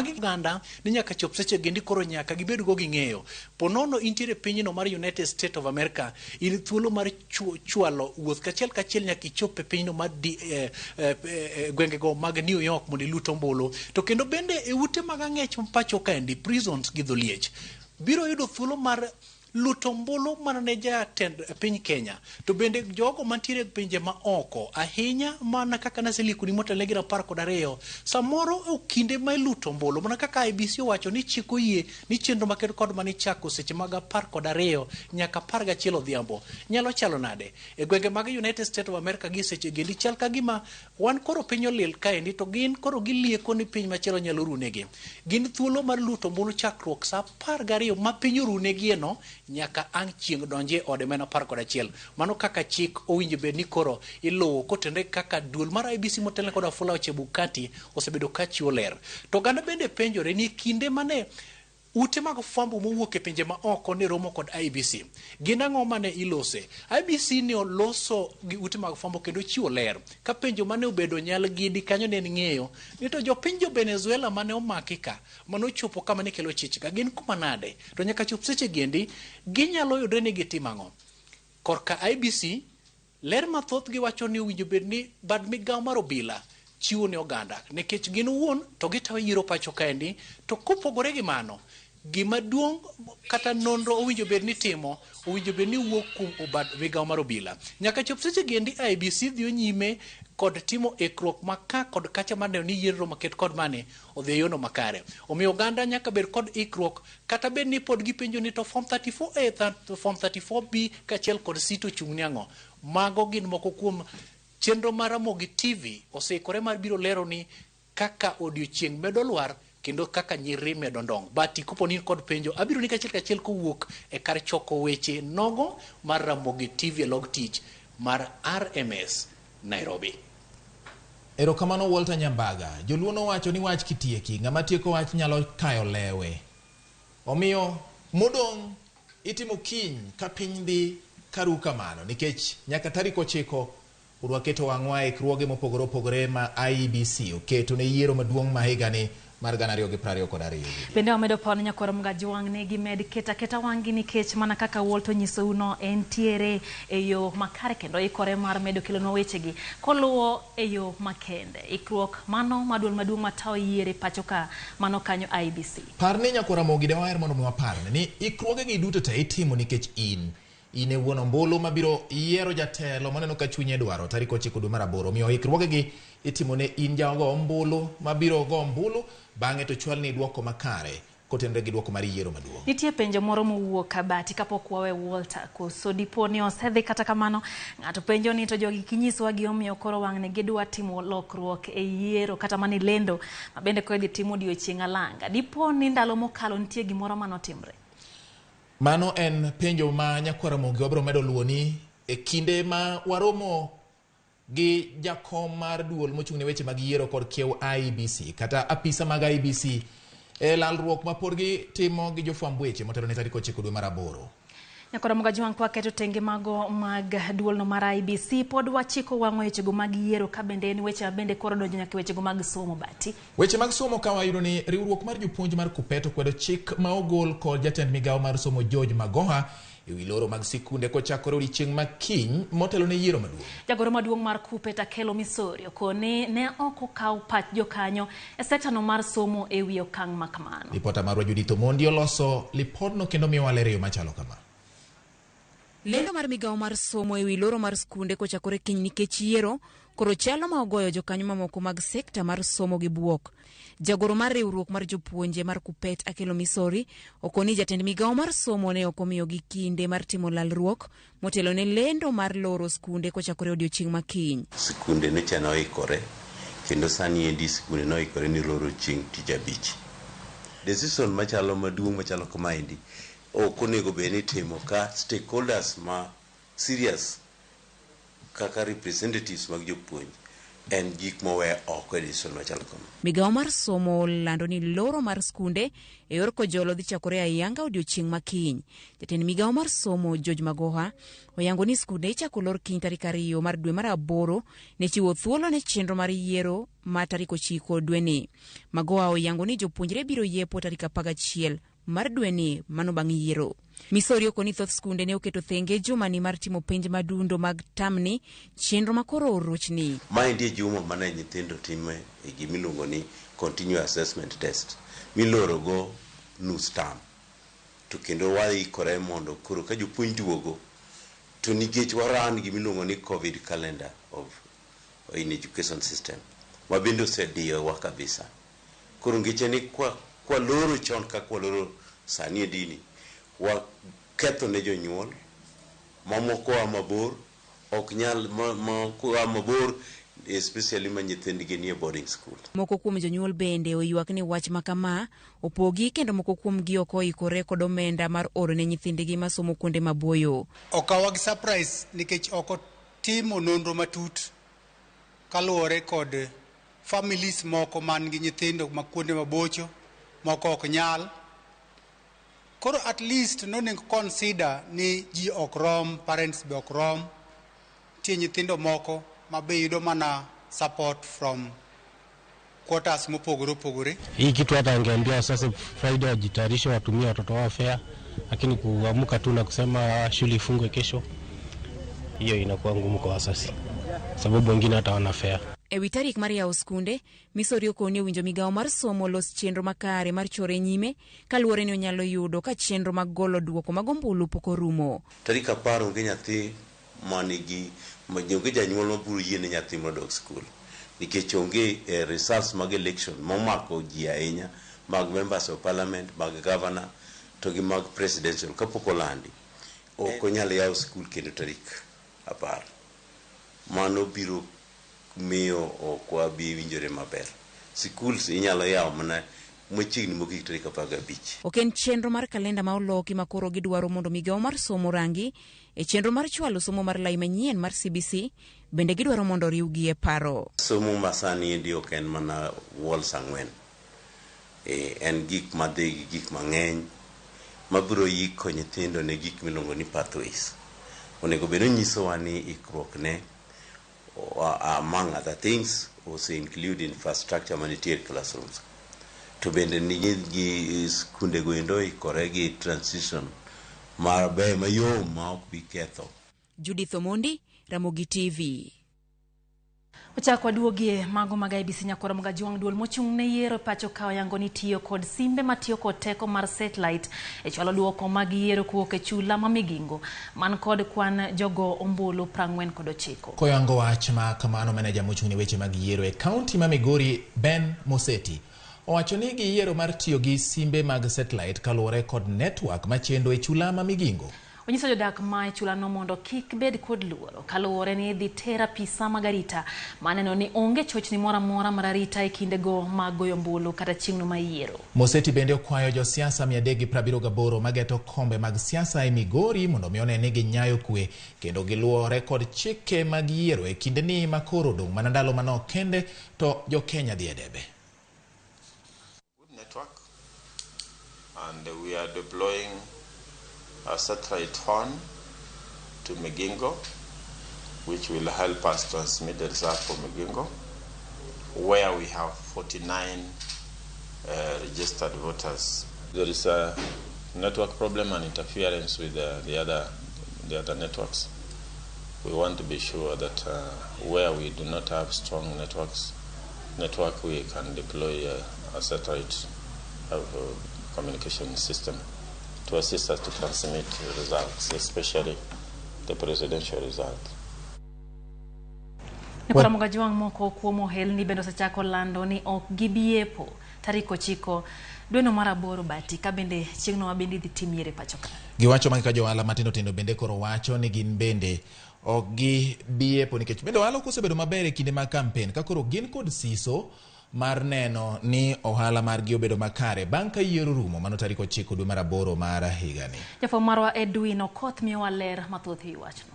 Magi oganda ni nyaka chop seche gendi koro nyaka gibed go gi ng'eyo. Ponono intiere pinyno mar United States of America, in thuolo mar chwalo wuoth kachiel kachiel nyaka ichop e pinyno mar gwengego mag New York mondo ilut ombulu. To kendo bende e ute mag ang'ech pacho kaendi, prisons gi dholiech, biro yudo thuolo mar luto ombulu mana ne jatend piny Kenya. To bende jogo mantiere e pinje ma oko, ahinya mana kaka naselikoni motelo gi 12, samoro e kinde ma iluto ombulu, mana kaka IEBC owacho ni chik oyie ni chenro maket kod mane ichako seche mag 12 nyaka 11 odhiambo nyalo chalo nade? E gwenge mag United States of America gi seche gendi chal ka gima wan koro piny olil kaendi to gin koro gilieko ni piny machielo nyalo runegi. Gin thuolo mar luto ombulu chakruok sa 12 ma piny orunegie no nyaka ang' chieng' donjie ode ma en 11. Mano kaka chik owinjo bed ni koro iluwo kotenore kaka duol mar IEBC motelne kod Wafula Chebukati osebedo ka chiwo ler. To oganda bende penjore ni kinde mane ute mag fwambo mowuok e pinje ma oko ne romo kod IEBC, gin ang'o mane ilose? IEBC ne oloso gi ute mag fwambo kendo chiwo ler ka penjo mane obedo nyal gidi kanyo ne en ng'eyo ni to jopiny jo Venezuela mane omaki ka mane ochopo kama ne kelo chich ka gin kuma nade, to nyaka chop seche gendi ginyalo yudre ni gitimo ang'o. Korka IEBC ler mathoth giwacho ni owinjo bed ni bad migawo mar obila chiwo ne oganda nikech gin owuon to gitayo yiero pacho kaendi. To kopogore gi mano, gima duong' kata nonro owinjo bed ni timo owinjo bed ni wuok kuom bad migawo mar obila. Nyaka chop seche gendi IEBC dhiyo nyime kod timo ikruok ma ka kod kacha mar neno ni yiero maket kod mane odhi e yono makare. Omiyo oganda nyaka bed kod ikruok kata bed ni pod gipenjo ni to form 34A, form 34B kaachiel kod C to ochung' ne ang'o. Mago gin moko kuom chenro mar Ramogi TV oseikore mar biro lero ni kaka odiochieng' medo lwar kendo kaka nyiri medo ndong'. Bati kopo ni in kod penjo, abiro ni kachiel kachiel kowuok e kar choko weche nogo mar Ramogi TV e log tich mar RMS Nairobi. Erokamano Walter Nyambaga. Joluo nowacho ni wach kitieki, ng'ama tieko wach nyalo kayo lewe. Omiyo modong' itimo kiny ka piny dhi karu kamano nikech nyaka tarik 9 pod waketo wang'wa e ikruoge mopogore opogore ma IEBC oketo ne yiero maduong' ma higani mar 2022. Bende wamedo paro ne nyakwar Mgajwang' ni gimed keta keta wang'gi nikech mana kaka Walter onyisou no entiere e yo makare kendo ikore mar medo kelonwa wechegi koluwo e yo makende. Ikruok mano ma duol maduong' matayo yiero e pacho ka mano kanyo IEBC. Par ni nyakwar Ramogi dawaher mondo mi waparne ni ikruogegi duto te itimo nikech in. In e wuon ombulu mabiro yiero jatelo maneno ka chunye dwaro tarik 9 dwe mar 8. Omiyo ikruogegi itimo ne in jago ombulu mabiro go ombulu bang'e to chwalni duoko makare kotenore gi duoko mar yiero maduong'. Nitie penjo moro mowuok Kabati kapok wawe Walter koso dipo ni osedhi kata kamano ng'ato penjo ni to jogi kinyiswa gimomiyo koro wang'ni gidwa timo lokruok e yiero kata mana lendo ma bende koro idhi tim odiochieng' alanga. Dipo ni ndalo mokalo nitie gimoro manotimre. Mano en penjo ma nyakwar Ramogi wabiro medo luwoni e kinde ma waromo gi jakom mar duol mochung' ne weche mag yiero kod kiew IEBC kata apisa mag IEBC e lalruok ma pod gitimo gi jofwamb weche motelo ne tarik 9 dwe mar 8. Nyakwar Mgajwang' kwaketo tenge mago mag duolno mar IEBC pod wachiko wang'o wechego mag yiero ka bende en weche ma bende koro donjo nyaka wechego mag somo Bati. Weche mag somo ka wayudo ni riwruok mar jopuonj mar KUPPET okwedo chik ma ogol kod jatend migawo mar somo George Magoha e wi loro mag sikunde kochakore odiechieng' ma kiny motelo ne yiero maduong'. Jagoro maduong' mar KUPPET Akelo Misori okoni ne ok okaw pach jokanyo e sektano mar somo e wi okang' ma kamano. Ripota marwa Judith Omondi oloso lipodno kendo miyowa ler e yo machalo kama. Lendo mar migawo mar somo e wi loro mar skunde kochakore kiny nikech yiero koro chalo ma ogoyo jokanyo mamoko mag sekta mar somo gi buok. Jagoro mar riwruok mar jopuonje mar KUPPET Akelo Misori okoni jatend migawo mar somo ne ok omiyogi kinde mar timo lalruok motelo ne lendo mar loro skunde kochakore odiochieng' ma kiny. Sikunde nyocha noikore kendo sani endi sikunde noikore ni loro chieng' tich abich. Decision machalo maduong' machalo kamaendi ok onego bed ni itimo ka stakeholders ma serious kaka representatives mag jopuonj En gik mowe oko e decision machalo kama. Migawo mar somo lando ni loro mar skunde e yor kojolo dhi chakore ayanga odiochieng' ma kiny. Jatend migawo mar somo George Magoha oyango ni skunde ichako lor kiny tarik 2 mar dwe mar 8 ne chiwo thuolo ne chenro mar yiero ma tarik 9 dweni. Magoha oyango ni jopuonjre biro yepo tarik 11 mar dweni mano bang' yiero. Misori okoni thoth skunde ne oketo thenge jumani mar timo penj madundo mag tamni, chenro makoro orochni. Maendi e juma mane nyithindo time e gimiluongo ni continuous assessment test milorogo nus term. To kendo waikore mondo koro ka jopuonj duogo to nikech waran gimiluongo ni COVID calendar of in education system ma bende osediyowa kabisa. Koro ngeche ni kwa loro chon kaka waloro sani e dini, waketho ne jonyuol mamoko a mabor, ok nyal moko a mabor especially ma nyithindgi nie boarding school. Moko kuom jonyuol bende oywak ni wach ma kama opogi kendo moko kuomgi ok oikore kod omenda mar oro ne nyithindgi masomo kuonde maboyo. Okawa gi surprise nikech ok otimo nonro matut kaluwore kod families moko man gi nyithindo ma kuonde mabocho, moko ok nyal. Koro at least nonego consider ni ji ok rom, parents be ok rom. Nitie nyithindo moko ma be yudo mana support from quarters mopogore opogore. Hii kitu hata angeambia wazazi Friday wajitayarishe watumie watoto wao fare, lakini kuamka tu na kusema shule ifungwe kesho, hiyo inakuwa ngumu kwa wazazi sababu wengine hata wana fare. E wi tarik mar yawo skunde, Misori okoni owinjo migawo mar somo los chenro makare mar chore nyime kaluwore ni onyalo yudo ka chenro mag golo duoko mag ombulu pok orumo. Tarik 10 onge nyathi manigi onge janyuol mabiro yiene nyathi mondo odog skul nikech onge results mag election momako ji ahinya mag members of parliament, mag governor to gi mag presidential kapok olandi. Ok onyal yawo skul kendo tarik 10. Mano biro miyo ok wabi winjore maber. Schools inyalo yawo mana machiegni mogik tarik 15. Ok en chenro mar kalenda ma oloki ma koro gidwaro mondo migawo mar somo rangi e chenro mar chwalo somo mar lai manyien mar CBC, bende gidwaro mondo riwgi e paro. Somo masani endi ok en mana walls 4. En gik madhi gi gik mang'eny mabiro iko nyithindo ne gik miluongo ni pathways. Onego bed ni onyisowa ni ikruok ne among other things also include infrastructure manitie e classrooms. To bende nigi gi skunde go endo oikore gi transition maber mayom ma ok bi ketho. Judith Omondi, Ramogi TV. Ochak waduogie mago mag IEBC nyakwara Mgajuang' duol mochung' ne yiero pacho ka oyango ni tiyo kod simbe matiyo kod teko mar satellite e chwalo duoko mag yiero kowuok e chula ma Migingo man kod kwan jogo ombulu 49. Koyango wach ma kamano, maneja mochung' ne weche mag yiero e kaunti ma Migori Ben Moseti owacho ni giyiero mar tiyo gi simbe mag satellite kaluwore kod network machendo e chula ma Migingo. Onyiso jodak ma e chulano mondo kik bed kod luoro kaluwore ni idhi ter apisa mag arita maneno ni onge chochni moro amora mar arita e kindego mag goyo ombulu kata chieng'no mar yiero. Moseti bende okwayo josiasa 378 mageto kombe mag siasa e Migori mondo mi one ni ginyayo kwe kendo giluwore kod chike mag yiero e kindeni ma koro odong' mana ndalo manok kende to jo-Kenya dhi e debe. Good network, and we are deploying a satellite phone to Migingo, which will help us transmit the result for Migingo, where we have 49 registered voters. There is a network problem and interference with the other networks. We want to be sure that where we do not have strong network, we can deploy a satellite communication system to assist us to transmit results, especially the presidential result. Nyakwara Mgajuang' moko kuom ohelni bende osechako lando ni ok gibi yepo tarik 9 dweno mar 8 bati ka bende chieng'no ma bende idhi tim yiero e pacho ka. Giwacho magi ka johala matindo tindo bende koro wacho ni gin bende ok gibi yepo nikech bende ohala ok osebedo maber e kinde mag kampen ka koro gin kod siso mar neno ni ohala margi obedo makare bang' ka yiero rumo mano tarik 9 dwe mar 8 mar higani. Jafwambo marwa Edwin Okoth miyowa ler mathoth e wachno.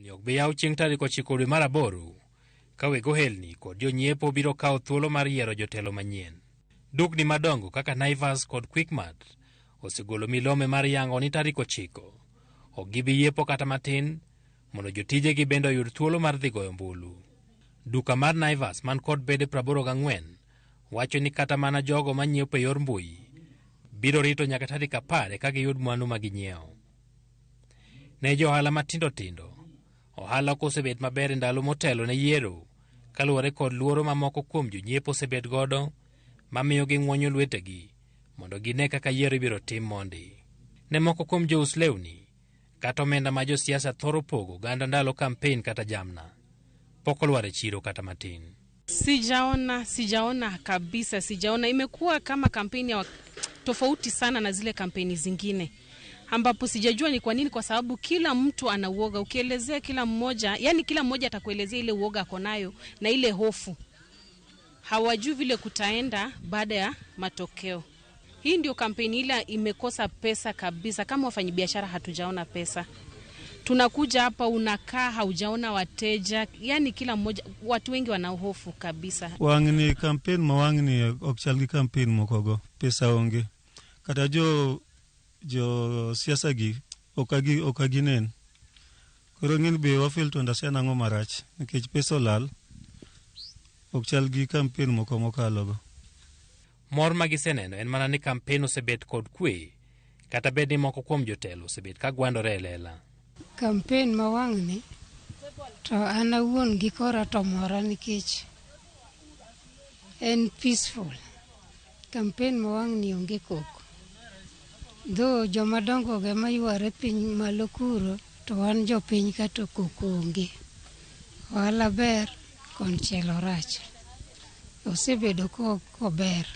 Ohelni ok bi yaw chieng' tarik 9 dwe mar 8 ka weg ohelni kod jonyiepo biro kawo thuolo mar yiero jotelo manyien. Dukni madongo kaka Naivas kod Quickmart osegolo milome mar yango ni tarik 9 ok gibi yiepo kata matin mondo jotijegi bende oyud thuolo mar dhi goyo ombulu. Duka mar Naivas man kod bede 84 wacho ni kata mana jogo manyiepo e yor mbui biro rito nyaka tarik 10 eka giyud mwandu ma ginyiewo. Ne jo ohala matindo tindo, ohala ok osebet maber e ndalo motelo ne yiero kaluwore kod luoro ma moko kuom jonyiepo osebet godo mamiyo ging'wonyo lwetegi mondo gine kaka yiero ibiro tim mondi. Ne moko kuom jous lewni kata omenda ma josiasa thoro pogo oganda ndalo kampen kata jamna pok olwar e chiro kata matin. Sijaona kabisa, sijaona. Imekuwa kama kampeni ya tofauti sana na zile kampeni zingine, ambapo sijajua ni kwa nini, kwa sababu kila mtu ana uoga. Ukielezea kila mmoja, yani kila mmoja atakuelezea ile uoga ako nayo na ile hofu. Hawajui vile kutaenda baada ya matokeo. Hii ndio kampeni ile imekosa pesa kabisa. Kama wafanyabiashara hatujaona pesa. Tunakuja hapa unakaa haujaona wateja, yani kila mmoja, watu wengi wana hofu kabisa. Wang'ni campaign ma wang'ni ok chal gi campaign mokogo, pesa onge. Kata jo siasa gi ok ginen. Koro ng'in be wa fail to understand ang'o marach nikech pesa olal ok chal gi campaign moko mokalogo. Mor ma giseneno en mana ni campaign osebet kod kwe, kata bed ni moko kuom jotelo osebet ka gwandore e lela. Campaign ma wang'ni to an awuon gi kora to mora nikech en peaceful. Campaign ma wang'ni onge koko. Though joma dongo go ema yware piny malo kuro, to wan jopiny ka to koko onge. Ohala ber konchiel orach. Osebedo kober.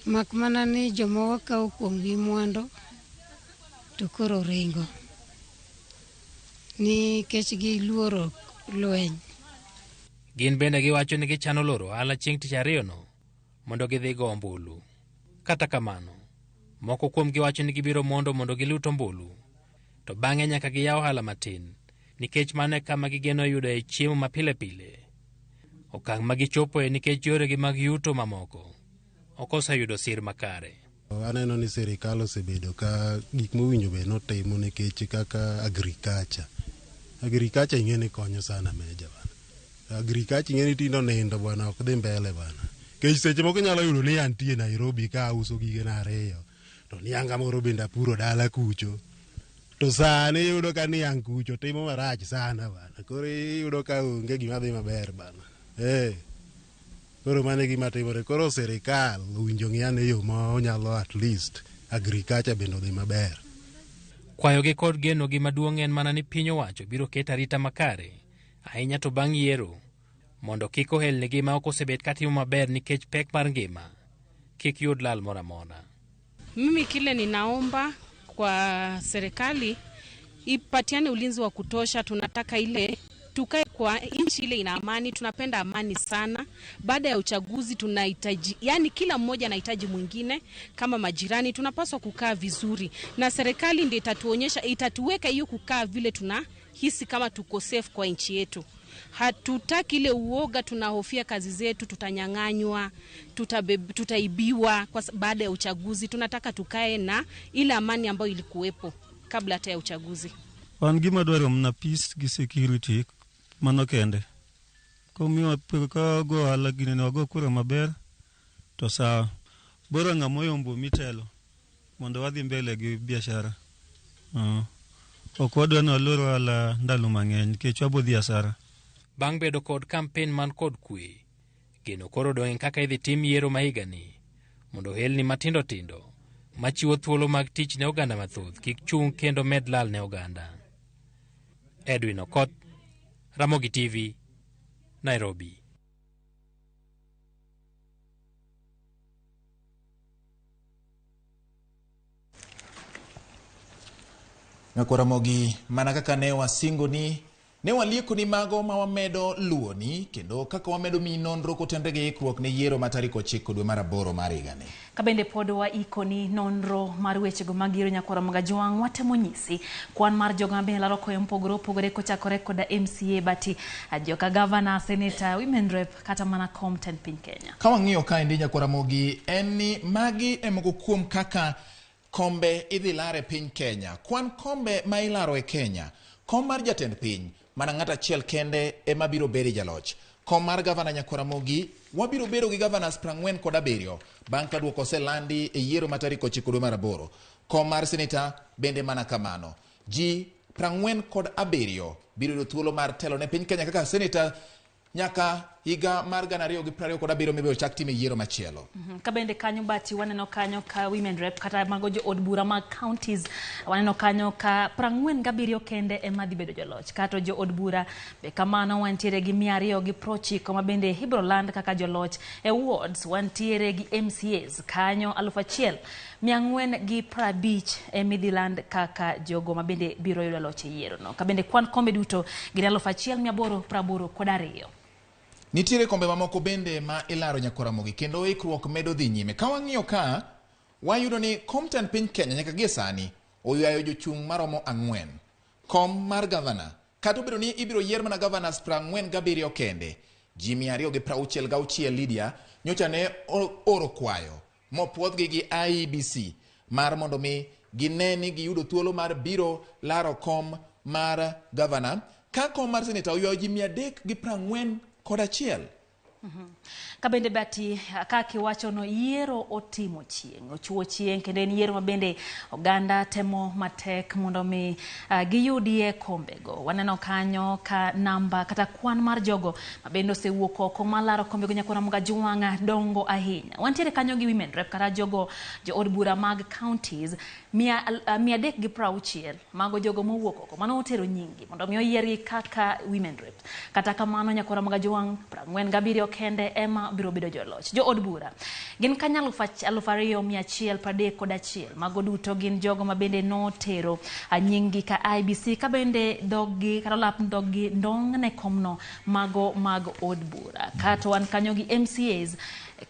Mak mana ni joma wakawo kuomgi mwandu to koro ringo nikech giluoro lweny. Gin bende giwacho ni gichano loro ohala chieng' tich ariyono mondo gidhi go ombulu. Kata kamano, moko kuomgi wacho ni gibiro mondo gilut ombulu, to bang'e nyaka giyaw ohala matin nikech mano e kama gigeno yudoe chiemo ma pile pile. Okang' ma gichopoe nikech yoregi mag yuto mamoko ok oseyudo sir makare. Aneno ni sirikal osebedo ka gik mowinjo bed notimo nikech kaka agriculture. Agriculture ing'e ni konyo sana meja bana. Agriculture ing'e ni tindo nindo bwana ok dhi mbele bana. Nikech seche moko inyalo yudo ni antie Nairobi ka auso gigena ariyo, to nianga moro bende apuro dala kucho. To sani iyudo ka niang' kucho timo marach sana bana. Koro iyudo ka onge gima dhi maber bana. Koro mano e gima timore. Koro sirikal owinjo ng'i ane yo ma onyalo at least agriculture bende odhi maber. Kwayogi kod genogi maduong' en mana ni piny owacho biro keto arita makare, ahinya to bang' yiero, mondo kik ohelnigi ma ok osebet katimo maber nikech pek mar ngima kik yud lal moro amora. Mimi kile ninaomba kwa serikali ipatiane ulinzi wa kutosha. Tunataka ile tukae kwa nchi ile ina amani, tunapenda amani sana. Baada ya uchaguzi tunahitaji, yani kila mmoja anahitaji mwingine kama majirani, tunapaswa kukaa vizuri. Na serikali ndiyo itatuonyesha, itatuweka hiyo kukaa vile tunahisi kama tuko safe kwa nchi yetu. Hatutaki ile uoga, tunahofia kazi zetu, tutanyang'anywa, tutaibiwa kwa baada ya uchaguzi. Tunataka tukae na ile amani ambayo ilikuwepo kabla hata ya uchaguzi. Wan gima dwaro mana peace gi security mano kende. Komiwa ka go ohala gini wago kura maber to sawa. Bora ng'ama oyombo mitelo mondo wadhi mbele gi biashara. Ok wadwa ni walor ohala ndalo mang'eny nikech wabo dhi hasara. Bang' bedo kod kampen man kod kwe, geno koro dong' kaka idhi tim yiero ma higani mondo ohelni matindo tindo machiwo thuolo mag tich ne oganda mathoth kik chung' kendo med lal ne oganda. Edwin Okoth, Ramogi TV, Nairobi. Nyakwar Ramogi, mana kaka ne wasingo ni Ne waliekoni mago ma wamedo luwoni kendo kaka wamedo miyi nonro kotenore gi ikruok ne yiero ma tarik 9 dwe mar 8 mar higani. Kabende pod waikoni nonro mar wechego mag yiero nyakwara Magajwang', watemo nyisi kwan mar jogo mabende laro koyo mopogore opogore kochakore koda MCA bati joka gavana, senator, women rep kata mana kom tend piny Kenya. Ka wang'iyo kaendi nyakwara Ramogi, en ni magi e moko kuom kaka kombe idhi lar e piny Kenya. Kwan kombe ma ilaro e Kenya, kom mar jatend piny mana ng'at achiel kende ema biro bedo jaloch. Kom mar gavana nyakwara Ramogi, wabiro bedo gi gavanas 47 bang' ka duoko oselandi e yiero ma tarik 9 dwe mar 8. Kom mar seneta bende mana kamano. Ji 47 biro yudo thuolo mar telo ne piny Kenya kaka seneta nyaka higa mar 2027 mibiro chak time yiero machielo. Kabende kanyo bati waneno kanyo ka women rep kata mago jo od bura mag counties, waneno kanyo ka 47 kende ema dhi bedo joloch. Kato jo od bura be kamano wantiere gi 290 ma bende ibiro land kaka joloch. E wards wantiere gi MCAs kanyo 1450 ema idhi land kaka jogo ma bende biro yudo loch e yiero no. Kabende kwan kombe duto gin 1882. Nitiere kombe mamoko bende ma ilaro nyakwara Ramogi kendo ikruok medo dhi nyime. Ka wang'iyo ka, wayudo ni kom tend piny Kenya nyaka gie sani oywayo jochung' maromo 4. Kom mar gavana, kata obedo ni ibiro yier mana gavanas 47 kende, ji 266 Lydia nyocha ne oro kwayo mopuodhgi gi IEBC mar mondo mi gine ni giyudo thuolo mar biro laro kom mar gavana, ka kom mar seneta oywayo ji 341. Kabende bati kaka iwacho no yiero otimo chieng', ochuo chieng' kendo en yiero mabende oganda temo matek mondo mi giyudie kombego. Waneno kanyo ka namba kata kwan mar jogo mabende osewuok oko malaro kombego nyakwara Magajwang' dongo ahinya. Wantiere kanyo gi women rep kata jogo jo od bura mag counties 360 mago jogo mowuok oko mano otero nyingi mondo mi oyiergi kaka women rep. Kata kamano nyakwara Magajwang' 47 kende ema biro bedo joloch. Jo od bura gin kanyo 2131 mago duto gin jogo mabende notero nyinggi ka IBC kabende dhoggi kata lap dhoggi ndong' ne komno mago mag od bura. Kato wan kanyo gi MCAs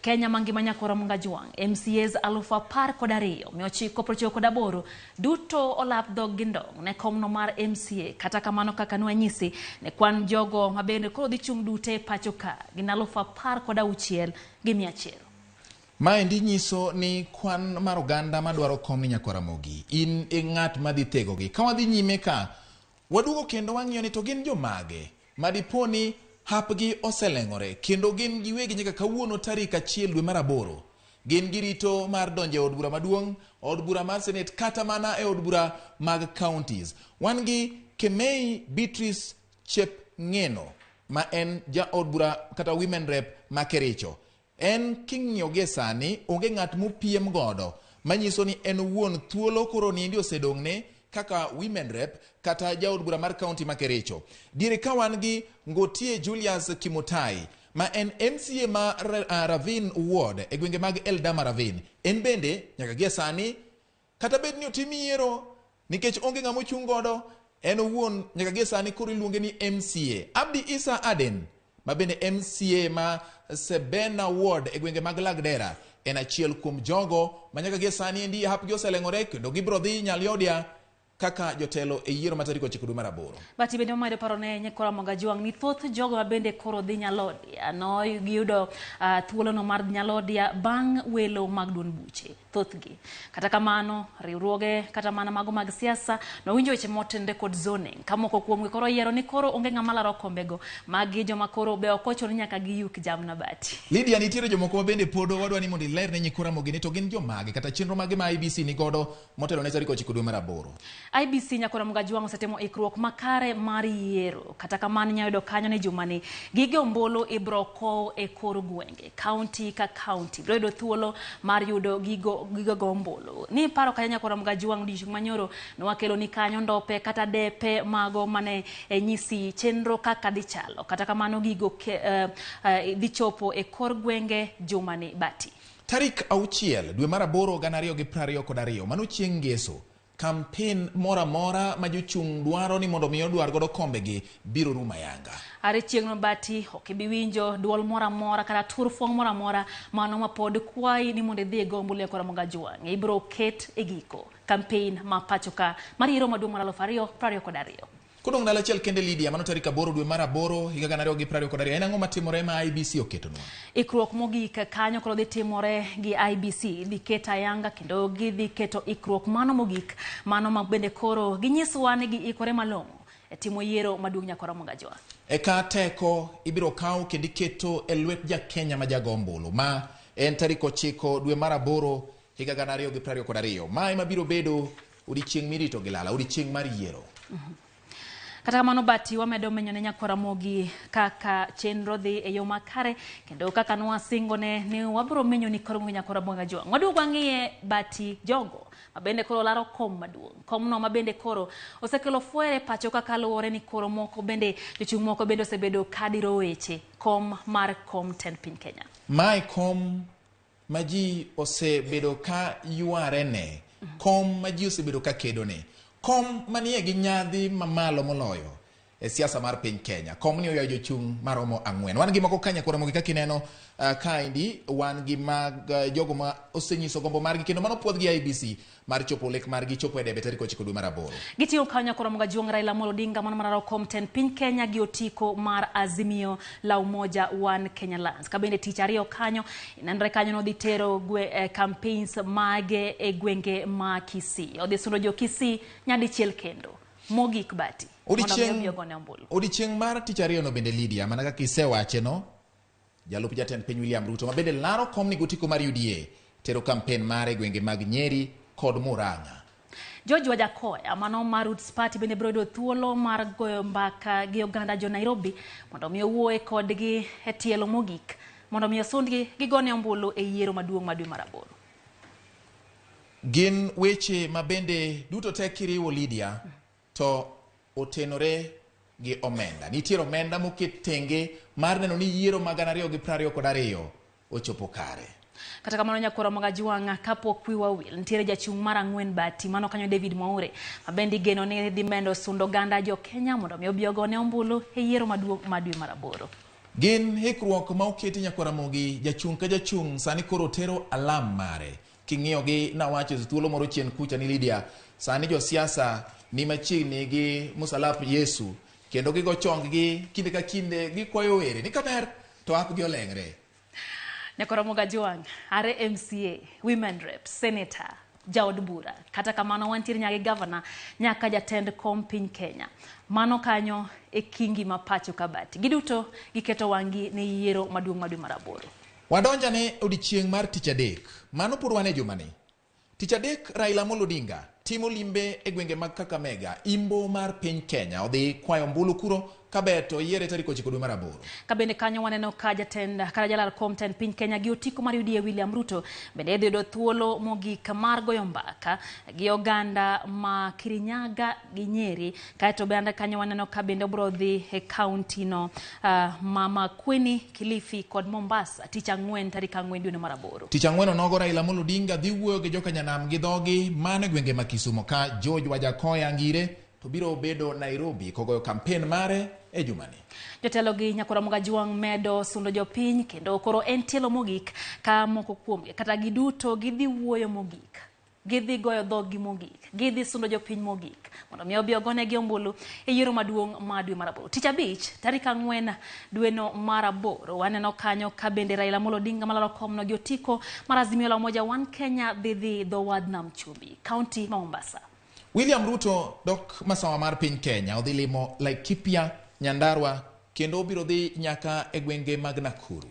Kenya mangima nyakwara Magajwang' MCAs 12998 duto olap dhoggi ndong' ne komno mar MCA. Kata kamano kaka nwanyisi ne kwan jogo mabende koro dhi chung' duto e pacho ka gin 16,100. Maendi nyiso ni kwan mar oganda madwaro kom ni nyakwara Ramogi, in e ng'at madhi thegogi. Ka wadhi nyime ka, waduogo kendo wang'iyo ni to gin jomage madipo ni hapgi oseleng'ore kendo gin giwegi nyaka kawuono tarik 1 dwe mar 8 gin girito mar donjo e od bura maduong', od bura mar senet kata mana e od bura mag counties. Wan gi Kemei Beatrice Chepng'eno ma en ja od bura kata women rep ma Kericho. En king'iyo gie sani onge ng'at mopiem godo manyiso ni en owuon thuolo koro niendi osedong'ne kaka women rep kata jaod bura mar county ma Kericho. Diere ka wan gi Ngotie Julius Kimutai ma en MCA ma Ravine Ward e gwenge mag Eldama Ravine. En bende nyaka gie sani kata bed ni otim yiero nikech onge ng'ama ochung' godo, en owuon nyaka gie sani koro iluonge ni MCA. Abdi Isa Aden ma bende MCA ma Sebena Ward e gwenge mag Lagdera en achiel kuom jogo ma nyaka gie sani endi hapgi oseleng'ore kendo gibiro dhi Nyaliodia kaka jotelo e yiero ma tarik 9 dwe mar 8. Bati bende wamedo paro ne nyakwara Magajwang' ni thoth jogo mabende koro dhi Nyalodia no giyudo thuolono mar Nyalodia bang' welo mag duond buche thothgi. Kata kamano riwruoge kata mana mago mag siasa nowinjo weche motenore kod zoning ka moko kuomgi koro oyiero ni koro onge ng'ama laro kombego magi joma koro be ok ochuno ni nyaka giyuk jamna bati. Lydia, nitiere jomoko ma bende pod wadwa ni mondo iler ne nyikwa Ramogi ni to gin jomage kata chenro mage ma IBC ni godo motelo ne tarik 9 dwe mar 8. IBC nyakwara Magajwang' osetimo ikruok makare mar yiero. Kata kamano inyalo yudo kanyo ni jumani gige ombulu ibiro kow e kor gwenge, county ka county biro yudo thuolo mar yudo gigo go ombulu. Ni paro kanyo nyakwara Magajwang' odiochieng' manyoro nwakelo ni kanyo ndope kata depe mago mane nyisi chenro kaka dhi chalo. Kata kamano gigo dhi chopo e kor gwenge jumani bati. Tarik 6 dwe mar 8 2022, mano chieng' ngeso. Kampen moro amora ma jochung' dwaro ni mondo mi odwar godo kombegi biro rumo ayanga. Are chieng'no Bati ok ibi winjo duol moro amora kata turfwang' moro amora mano ma pod kwayi ni mondo idhi igo ombulu e Ramogi Ajwang'. Ibiro ket e giko kampen ma pacho ka mar yiero maduong' mar 2022. Kodong' ndalo achiel kende Lydia, mano tarik 8 dwe mar 8 higa 2022. En ang'o matimore ma IEBC oketonwa? Ikruok mogik kanyo koro dhi timore gi IEBC dhi keto ayanga kendo gidhi keto ikruok mano mogik mano ma bende koro ginyiswa ni giikore malong'o e timo yiero maduong' nyaka Ramogi Ajwang'. Eka teko ibiro kaw kendo iketo e lwet ja Kenya ma jago ombulu ma en tarik 9 dwe mar 8 higa 2022. Ma ema biro bedo odiechieng' mirito gi lala, odiechieng' mar yiero. Kata kamano Bati wamedo menyo ne nyakwar Ramogi kaka chenro dhi e yo makare kendo kaka nwasingone ni wabiro menyo ni koro nyakwar Ramogi Ajwang'. Waduog wang'iye Bati jogo mabende koro laro kom maduong'. Komno mabende koro osekelo fwere pacho kaka luwore ni koro moko bende jochung' moko bende osebedo kadiro weche kom mar kom tend piny Kenya. Mae kom ma ji osebedo ka yware ne, kom ma ji osebedo ka kedone, kom manie gi nyadhi mamalo moloyo e siasa mar piny Kenya. Kom ni oywayo jochung' maromo 4. Wan gi moko ka nyakwar Ramogi kaka ineno kaendi, wan gi mag jogo ma osenyiso gombo margi kendo mano puodh gi IEBC mar chopo lek margi chopo e debe tarik 9 dwe mar 8. Gitiyo kanyo nyakwar Ramogi Ajwang' Raila Amolo Odinga mano mar kom tend piny Kenya gi otiko mar Azimio la Umoja One Kenya Alliance. Ka bende tich ariyo kanyo nenre kanyo nodhi tero campaigns mage e gwenge ma Kisii. Odhi sundo jo Kisii nyadichiel kendo. Mogik Bati. Odiechieng' mar tich ariyo no bende Lydia, mana kaka isewache no, jalup jatend piny William Ruto ma bende laro kom ni gotiko mar UDA tero kampen mare e gwenge mag Nyeri kod Murang'a. George Wajackoyah mano mar Roots Party bende biro yudo thuolo mar goyo mbaka gi oganda jo Nairobi mondo mi owuoye kodgi e tielo mogik mondo mi osundgi gigone ombulu e yiero maduong' ma dwe mar 8. Gin weche ma bende duto te kiriwo Lydia to otenore gi omenda. Nitiere omenda moket tenge mar neno ni yiero mag 2022 ochopo kare. Kata kamano nyakwar Ramogi Ajwang' kapok wiwa wil nitiere jachung' mar 4 Bati mano kanyo David Mwaure ma bende igeno ni dhi medo sundo oganda jo Kenya mondo mi obi ogone ombulu e yiero maduong' ma dwe mar 8. Gin hikruok ma oketi nyakwar Ramogi, jachung' ka jachung' sani koro tero alam mare. King'iyo gi nawacho e thuolo moro chien kucha ni Lydia, sani josiasa ni machiegni gi musalap Yesu kendo gigo chong gi kinde ka kinde gikwayo were ni kaber to ak gi oleng're. Nyakwar Ramogi Ajwang' are MCA, Women Rep, Senator, jaod bura. Kata kamano wantiere nyaka gi gavana nyaka jatend kom piny Kenya. Mano kanyo e kingi ma pacho ka Bati. Giduto giketo wang'gi ne yiero maduong' ma dwe mar 8. Wadonjane odiechieng' mar tich adek. Mano pod wan e jumani. Tich adek Raila Amolo Odinga timo limbe e gwenge mag Kakamega, imbo mar piny Kenya. Odhi kwayo ombulu kuro kaber to yiere tarik 9 dwe mar 8. Ka bende kanyo waneno ka jatend kata jalar kom tend piny Kenya gi otiko mar UDA William Ruto bende dhi yudo thuolo mogik mar goyo mbaka gi oganda ma Kirinyaga gi Nyeri. Kaeto bende kanyo waneno ka bende obiro dhi e kaunti no ma Makueni, Kilifi kod Mombasa tich ang'wen tarik 4 dwe mar 8. Tich ang'wen onogo Raila Amolo Odinga dhi wuoyo gi jokanyanam gi dhogi mano e gwenge ma Kisumo ka George Wajackoyah ngire to biro bedo Nairobi kogoyo kampen mare e jumani. Jotelo gi nyakwar Ramogi Ajwang' medo sundo jopiny kendo koro en tielo mogik ka moko kuomgi kata giduto gidhi wuoyo mogik, gidhi goyo dhoggi mogik, gidhi sundo jopiny mogik mondo mi obi ogonegi ombulu e yiero maduong' ma dwe mar 8. Tich abich tarik 4 dweno mar 8 waneno kanyo ka bende Raila Amolo Odinga malaro komno gi otiko mar Azimio la Umoja One Kenya dhi dhi dho wadh Nam Chumbi, kaunti ma Mombasa. William Ruto dok masawa mar piny Kenya odhi limo Laikipia, Nyandarua kendo obiro dhi nyaka e gwenge mag Nakuru.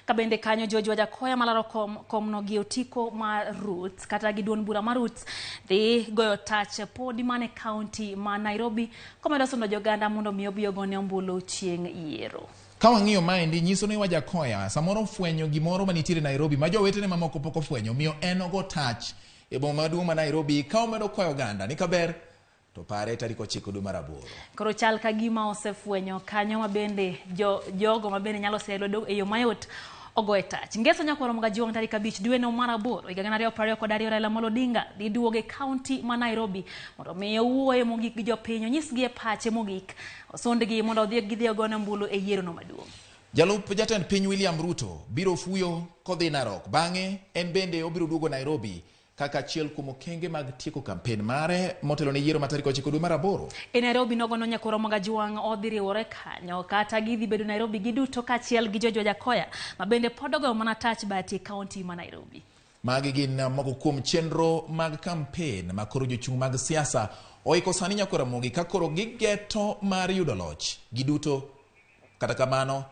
Ka bende kanyo George Wajackoyah malaro komno gi otiko mar Roots kata gi duond bura mar Roots dhi goyo tach podi mane kaunti ma Nairobi komedo sundo joganda mondo mi obi ogone ombulu chieng' yiero. Ka wang'iyo maendi nyiso ni Wajackoyah samoro ofwenyo gimoro manitiere Nairobi ma jowetene mamoko pok ofwenyo, omiyo en ogo tach e boma maduong' ma Nairobi ka omedo kwayo oganda ni kaber to pare tarik 9 dwe mar 8. Koro chal ka gima osefwenyo kanyo ma bende jogo ma bende nyalo sero lwedo e yo mayot ogoye tach. Ngeso nyakwaro Magajuang tarik 5 dwe no mar 8 higa 2022 Raila Amolo Odinga dhi duogo e kaunti ma Nairobi mondo mi owuoye mogik gi jopiny, onyisgi e pache mogik, osundgi mondo odhi gidhi ogone ombulu e yiero no maduong'. Jalup jatend piny William Ruto biro fuyo kodhi Narok. Bang'e en bende obiro duogo Nairobi kaka achiel kuom okenge mag tieko kampen mare motelo ne yiero ma tarik 9 dwe mar 8. E Nairobi nogono nyakwaro Magajuang odhi riwore kanyo kata gidhi bedo Nairobi giduto kaachiel gi George Wajackoyah ma bende pod ogoyo mana tach bati e kaunti ma Nairobi. Magi gin moko kuom chenro mag kampen ma koro jochung' mag siasa oiko sani nyakwar Ramogi ka koro gigeto mar yudo loch giduto. Kata kamano,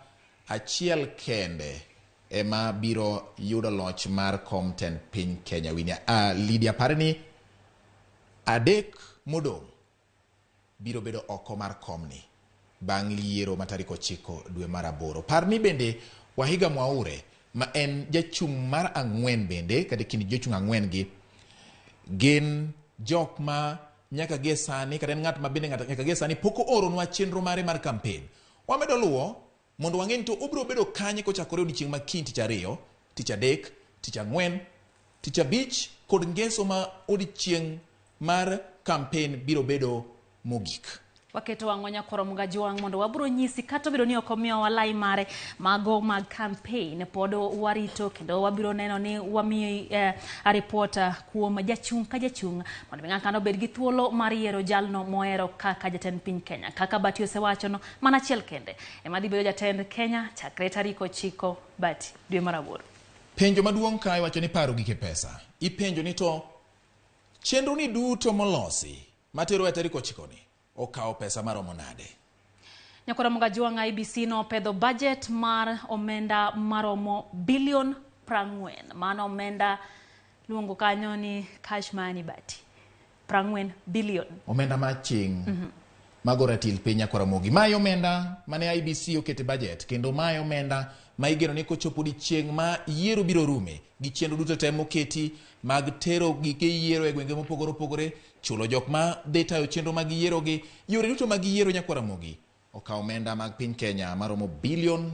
achiel kende ema biro yudo loch mar kom tend piny Kenya. Lydia parni 3 modong' biro bedo oko mar komni bang' yiero ma tarik 9 dwe mar 8. Parni bende Wahiga Mwaure ma en jachung' mar 4 bende kata kind jochung' 4 gi gin jok ma nyaka gie sani kata en ng'at ma bende nyaka gie sani pok ooronwa chenro mare mar kampen. Wamedo luwo mondo wang'e ni to obiro bedo kanye kochakore odiechieng' ma kiny tich 2, tich 3, tich 4, tich 5 kod ngeso ma odiechieng' mar kampen biro bedo mogik. Waketo wang'wa nyakwaro Magajuang mondo wabiro nyisi kata obedo ni ok omiyowa lai mare mago mag campaign, pod warito kendo wabiro neno ni wamiyi ripota kuom jachung' ka jachung' mondo mi ng'ato obed gi thuolo mar yiero jalno mohero kaka jatend piny Kenya. Kaka Bati osewachono, mana achiel kende ema dhi bedo jatend Kenya chakre tarik 9 Bati dwe mar 8. Penjo maduong' kae wacho ni paro gike pesa. Ipenjo ni to chenro ni duto molosi matero e tarik 9 ni okawo pesa maromo nade? Nyakwaro Magajuang IBC nopedho budget mar omenda maromo bilion 40. Mano omenda luongo kanyo ni cash money Bati. 40 billion. Omenda maching' mago ratil piny nyakwar Ramogi. Mae omenda mane IBC okete budget kendo mae omenda ma igeno ni kochopo odiechieng' ma yiero biro rume gi chenro duto te moketi mag tero gike yiero e gwenge mopogore opogore, chulo jok ma dhi tayo chenro mag yiero gi yore duto mag yiero nyakwar Ramogi okawo omenda mag piny Kenya maromo bilion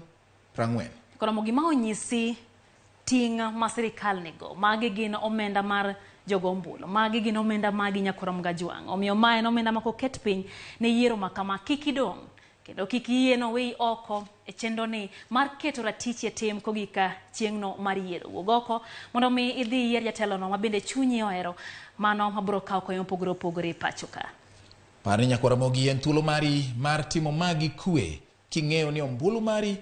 40. Ramogi ma onyisi ting' ma sirikal nigo, magi gin omenda mar jogo ombulu, magi gin omenda magi nyakwar Magajuang. Omiyo mae en omenda ma koket piny ne yiero ma kama kik idong' kendo kik iyie no wei oko e chenro ni mar keto ratichi e tim kogik chieng'no mar yiero. Wuog oko mondo mi idhi iyier jatelono ma bende chunyi ohero, mano mabiro kawo kony mopogore opogore e pacho ka. Par ni nyakwar Ramogi en thuolo mari mar timo magi kwe king'eyo ni ombulu mari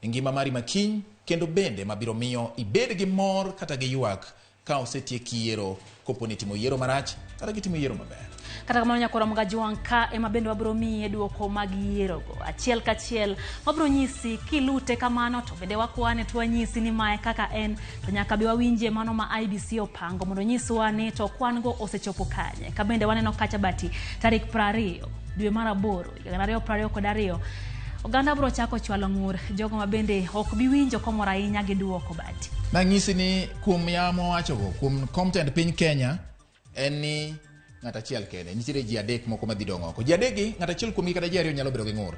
e ngima mari makiny kendo bende mabiro miyo ibed gi mor kata gi ywak ka osetiek yiero kopo ni timo yiero marach kata gitimo yiero maber. Kata kamano nyakwar Magajuang ka ema bende wabiro miye duoko mag yierogo achiel kachiel. Wabiro nyisi kilute kamano to bende wakwane to wanyisi ni mae kaka en to nyaka be wawinje mano ma IBC opango mondo nyiswa ni to kwan go osechopo kanye. Ka bende waneno kacha Bati tarik 20 dwe mar 8 higa 2022 oganda biro chako chwalo ng'ur jogo ma bende ok bi winjo komor ahinya gi duoko Bati. Nang'isi ni kuom yamo wachogo kuom kom tend piny Kenya en ni ng'at achiel kende nitiere ji 3 moko madhi dong' oko. Ji 3 gi ng'at achiel kuomgi kata ji 2 nyalo bedo gi ng'ur.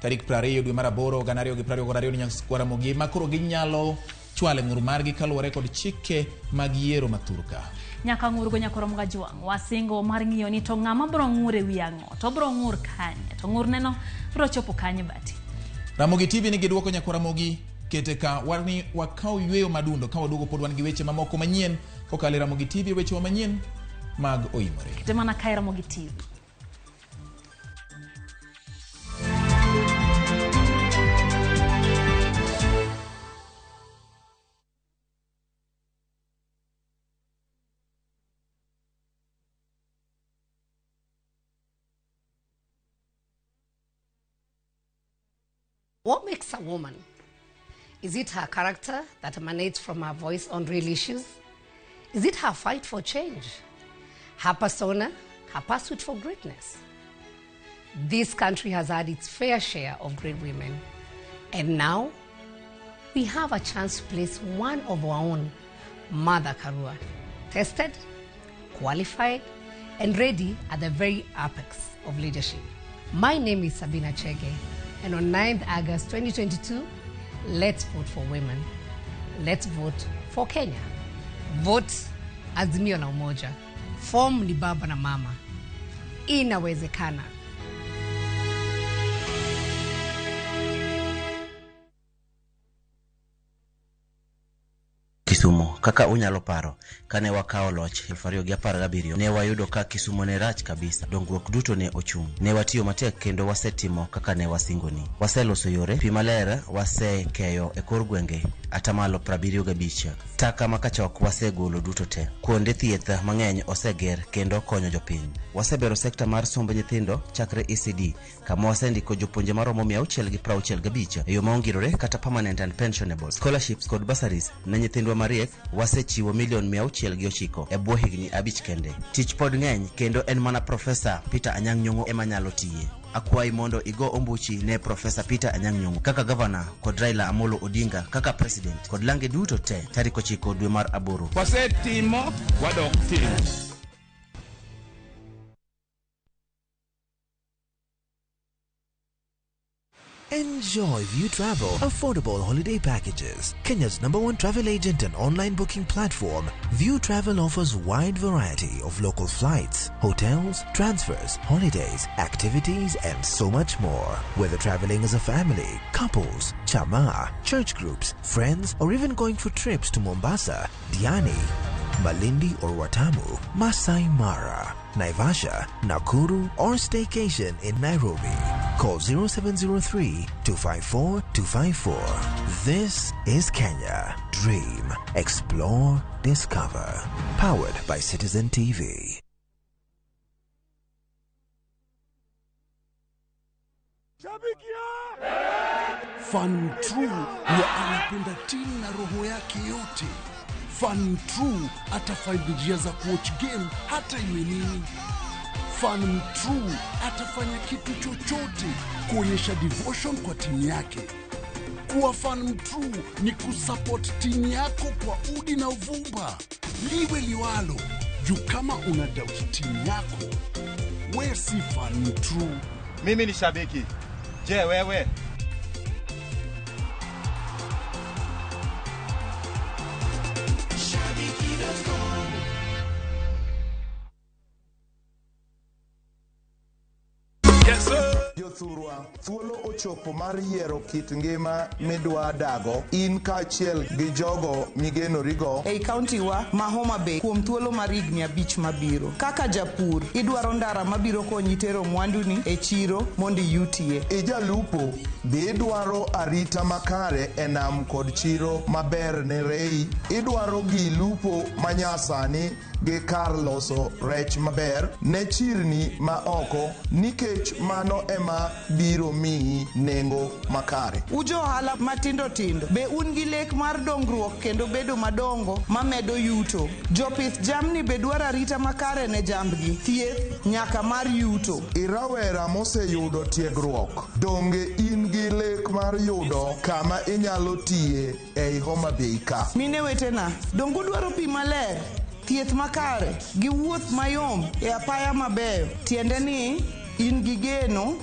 Tarik 20 dwe mar 8 2022 ni nyakwar Ramogi ma koro ginyalo chwalo ng'ur margi kaluwore kod chike mag yiero ma thurka. Nyaka ng'urgo nyakwar Magajuang wasingo mar ng'iyo ni to ng'ama biro ng'ur e wi ang'o, to biro ng'ur kanye, to ng'ur neno biro chopo kanye Bati. Ramogi TV nigi duoko nyakwar Ramogi kete ka wani wakaw yweyo madundo ka waduogo pod wan gi weche mamoko manyien kokalo e Ramogi TV weche manyien mag oimore. Kete mana kae Ramogi TV. What makes a woman? Is it her character that emanates from her voice on real issues? Is it her fight for change? Her persona, her pursuit for greatness? This country has had its fair share of great women. And now, we have a chance to place one of our own, Martha Karua, tested, qualified, and ready at the very apex of leadership. My name is Sabina Chege, and on 9th August 2022, let's vote for women. Let's vote for Kenya. Vote Azimio la Umoja. Form ni baba na mama. Inawezekana. Kisumu kaka unyalo paro kane wakawo loch 2017 ne wayudo ka Kisumu ne rach kabisa, dongruok duto ne ochung'. Ne watiyo matek kendo wasetimo kaka ne wasingoni. Waseloso yore, pi maler wasekeyo e kor gwenge 75%. Taka makachok wasegolo duto te. Kuonde thieth mang'eny oseger kendo konyo jopiny. Wasebero sekta mar somb nyithindo chakre ECD kama wasendiko jopuonje maromo 665 e yo maongirore kata permanent and pensionable. Scholarships kod bursaries ne nyithindwa mariek wasechiwo milion 609 e bwo higni 5 kende. Tich pod ng'eny kendo en mana Profesa Peter Anyang' Nyong'o ema nyalo tiye. Akwayi mondo igo ombuchi ne Profesa Peter Anyang' Nyong'o kaka gavana kod Raila Amolo Odinga kaka president kod lange duto te tarik 9 dwe mar 8. Wasetimo, wadok timo. Enjoy View Travel affordable holiday packages. Kenya's #1 travel agent and online booking platform, View Travel offers wide variety of local flights, hotels, transfers, holidays, activities, and so much more. Whether traveling as a family, couples, chama, church groups, friends, or even going for trips to Mombasa, Diani, Malindi or Watamu, Masai Mara, Naivasha, Nakuru, or staycation in Nairobi. Call 0703 254 254. This is Kenya. Dream, explore, discover. Powered by Citizen TV. Fan True huwa anapenda timu na roho yake yote. Fan True atafind njia za kuwatch game hata iwe nini. Fan True atafanya kitu chochote kuonyesha devotion kwa timu yake. Kuwa fan true ni kusupport timu yako kwa udi na uvumba, liwe liwalo. Juu kama una doubt timu yako, we si fan true. Mimi ni shabiki. Je, wewe? Jothurwa, thuolo ochopo mar yiero kit ngima midwa dago in kaachiel gi jogo migenorigo ei kaunti wa ma Homa Bay kuom thuolo mar higni 5 mabiro. Kaka japur, idwaro ndara mabiro konyi tero mwanduni e chiro mondo iyutie. Ijalupo, be idwaro arita makare e nam kod chiro maber ne rei. Idwaro gi lupo manyasani gi kar loso rech maber ne chirni ma oko, nikech mano ema biro miyi nengo makare. Ujo ohala matindo tindo, be un gi lek mar dongruok kendo bedo madongo mamedo yuto? Jopith jamni be dwaro arita makare ne jambgi, thieth nyaka mar yuto. Irawera moseyudo tiegruok, donge in gi lek mar yudo kama inyalo tiye ei Homa Bay ka? Mine wetena, donge udwaro pi maler, thieth makare gi wuoth mayom e apaya mabeyo? Tiende ni in gi geno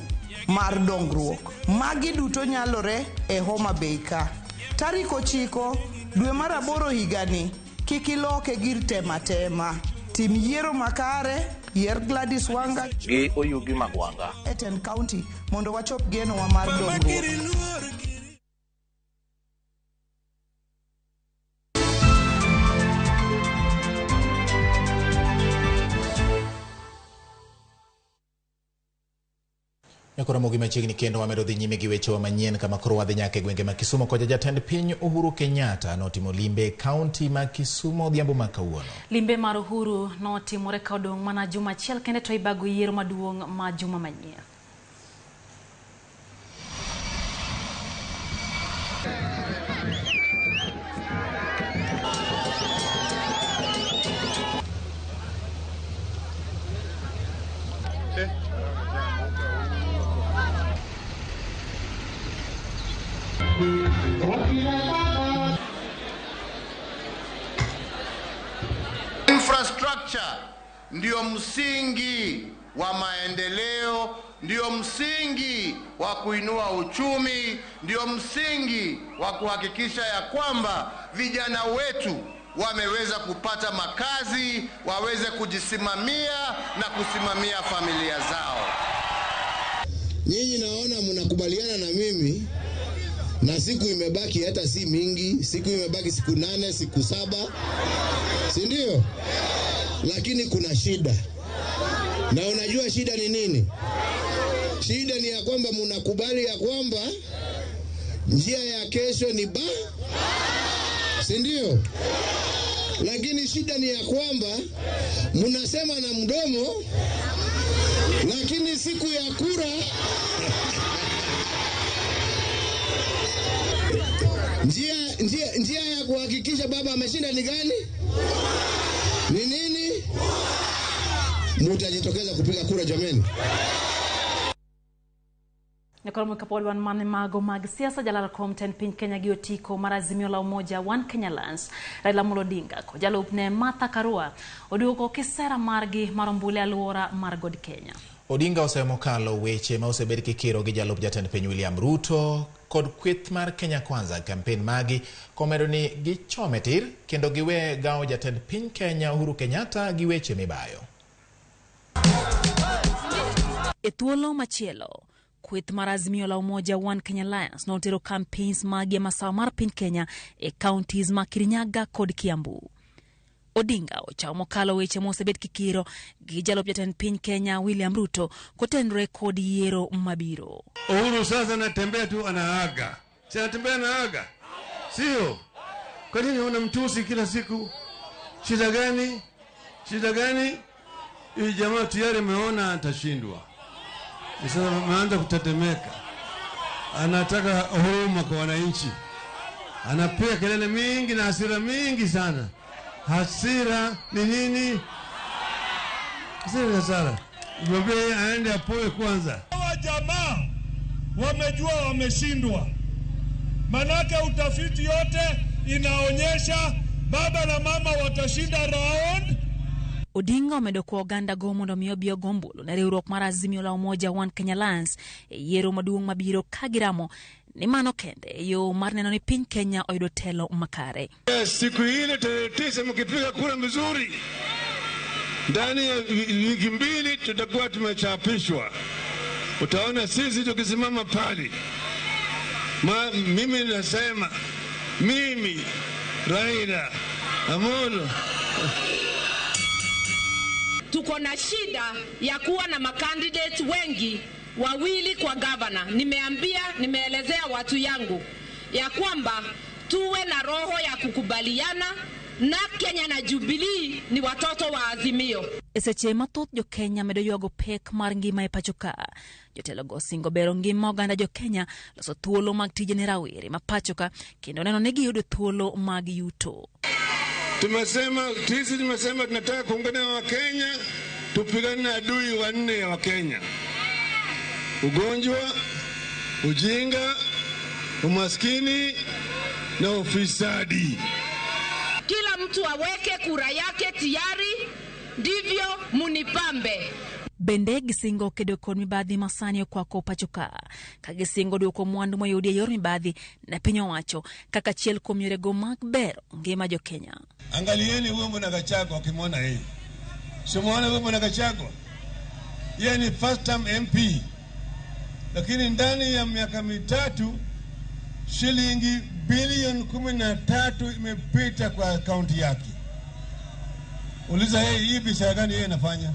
mar dongruok. Magi duto nyalore e Homa Bay ka. Tarik 9 dwe mar 8 higani, kik iloke gir tema tema. Tim yiero makare, yier Gladys Wanga gi Oyugi Magwanga e Ten County mondo wachop genowa mar dongruok. Nyakoromogi machiegni kendo wamedo dhi nyime gi wechewa manyien kama koro wadhi nyaka e gwenge ma Kisumu kocha jatend piny Uhuru Kenyatta notimo limbe e kaunti ma Kisumu odhiambo ma kawuono. Limbe mar Uhuru notimore ka odong' mana juma achiel kende to ibago yiero maduong' ma juma manyien. Infrastructure ndio msingi wa maendeleo ndio msingi wa kuinua uchumi, ndio msingi wa kuhakikisha ya kwamba vijana wetu wameweza kupata makazi, waweze kujisimamia na kusimamia familia zao. Nyinyi naona mnakubaliana na mimi, na siku imebaki hata si mingi, siku imebaki siku 8, siku 7, si ndio? Lakini kuna shida. Na unajua shida ni nini? Shida ni ya kwamba mnakubali ya kwamba njia ya kesho ni ba, si ndio? Lakini shida ni ya kwamba mnasema na mdomo, lakini siku ya kura njia ya kuhakikisha baba ameshinda ni gani? Ni nini? Mutajitokeza kupiga kura jameni. Nyakoro kapod wan mane mago mag siasa jalal kom tend piny Kenya gi otiko mar Azimio la Umoja One Kenya Alliance Raila Amolo Odinga kod jalupne Martha Karua oduogo kisera margi mar ombulu e aluora mar God Kenya. Odinga osemo kalo weche ma osebed kikiro gi jalup jatend piny William Ruto kod kweth mar Kenya Kwanza campaign magi komedo ni gichome tir kendo giwe gawo jatend piny Kenya Uhuru Kenyatta gi weche mibayo. E thuolo machielo, kweth mar Azimio la Umoja One Kenya Alliance notero campaigns magi e masawa mar piny Kenya e counties ma Kirinyaga kod Kiambu. Odinga ochawo mokalo weche mosebed kikiro gi jalup jatend piny Kenya William Ruto kotenore kod yiero mabiro. Uhuru sasa anatembea tu anaaga. Si anatembea anaaga? Sio? Kwa nini unamtusi kila siku? Shida gani? Shida gani? Hii jamaa tayari ameona atashindwa. Sasa ameanza kutetemeka. Anataka huruma kwa wananchi. Anapiga kelele mingi na hasira mingi sana. Hasira ni nini? Hasira ni hasara. Mwambie aende apoe kwanza. Hawa jamaa wamejua wameshindwa. Manake utafiti yote inaonyesha baba na mama watashinda round. Odinga omedo kwa oganda go mondo mi obi ogo ombulu ne riwruok mar Azimio la Umoja One Kenya Alliance e yiero maduong' mabiro ka giramo ni mano kende e yo mar neno ni piny Kenya oyudo telo makare. Siku ile tarehe 9 mkipiga kura mzuri, ndani ya wiki 2 tutakuwa tumechapishwa. Utaona sisi tukisimama pale. Mimi nasema, mimi Raila Amolo. Tuko na shida ya kuwa na makandidate wengi, wawili kwa governor. Nimeelezea watu yangu ya kwamba tuwe na roho ya kukubaliana na Kenya na Jubilee ni watoto wa Azimio. E seche mathoth jo Kenya medo ywago pek mar ngima e pacho ka. Jotelo go osingo bero ngima oganda jo Kenya, loso thuolo mag tije ne rawere ma pacho ka kendo neno ni giyudo thuolo mag yuto. Tumesema sisi tumesema tunataka kuungana na Wakenya, tupigane na adui wanne wa Kenya: ugonjwa, ujinga, umaskini na ufisadi. Kila mtu aweke kura yake tayari, ndivyo munipambe. Bende gisingo kedo kod mibadhi masani okwako pacho ka, ka gisingo duoko mwandu moyudi e yor mibadhi ne piny owacho kaka achiel kuom yorego mag bero ngima jo Kenya. Angalieni huyo bwana Gachagua, ukimwona yeye. Simuone huyo bwana Gachagua. Yeye ni first time MP. Lakini ndani ya miaka 3 shilingi bilioni 13 imepita kwa akaunti yake. Uliza yeye hii biashara gani yeye anafanya?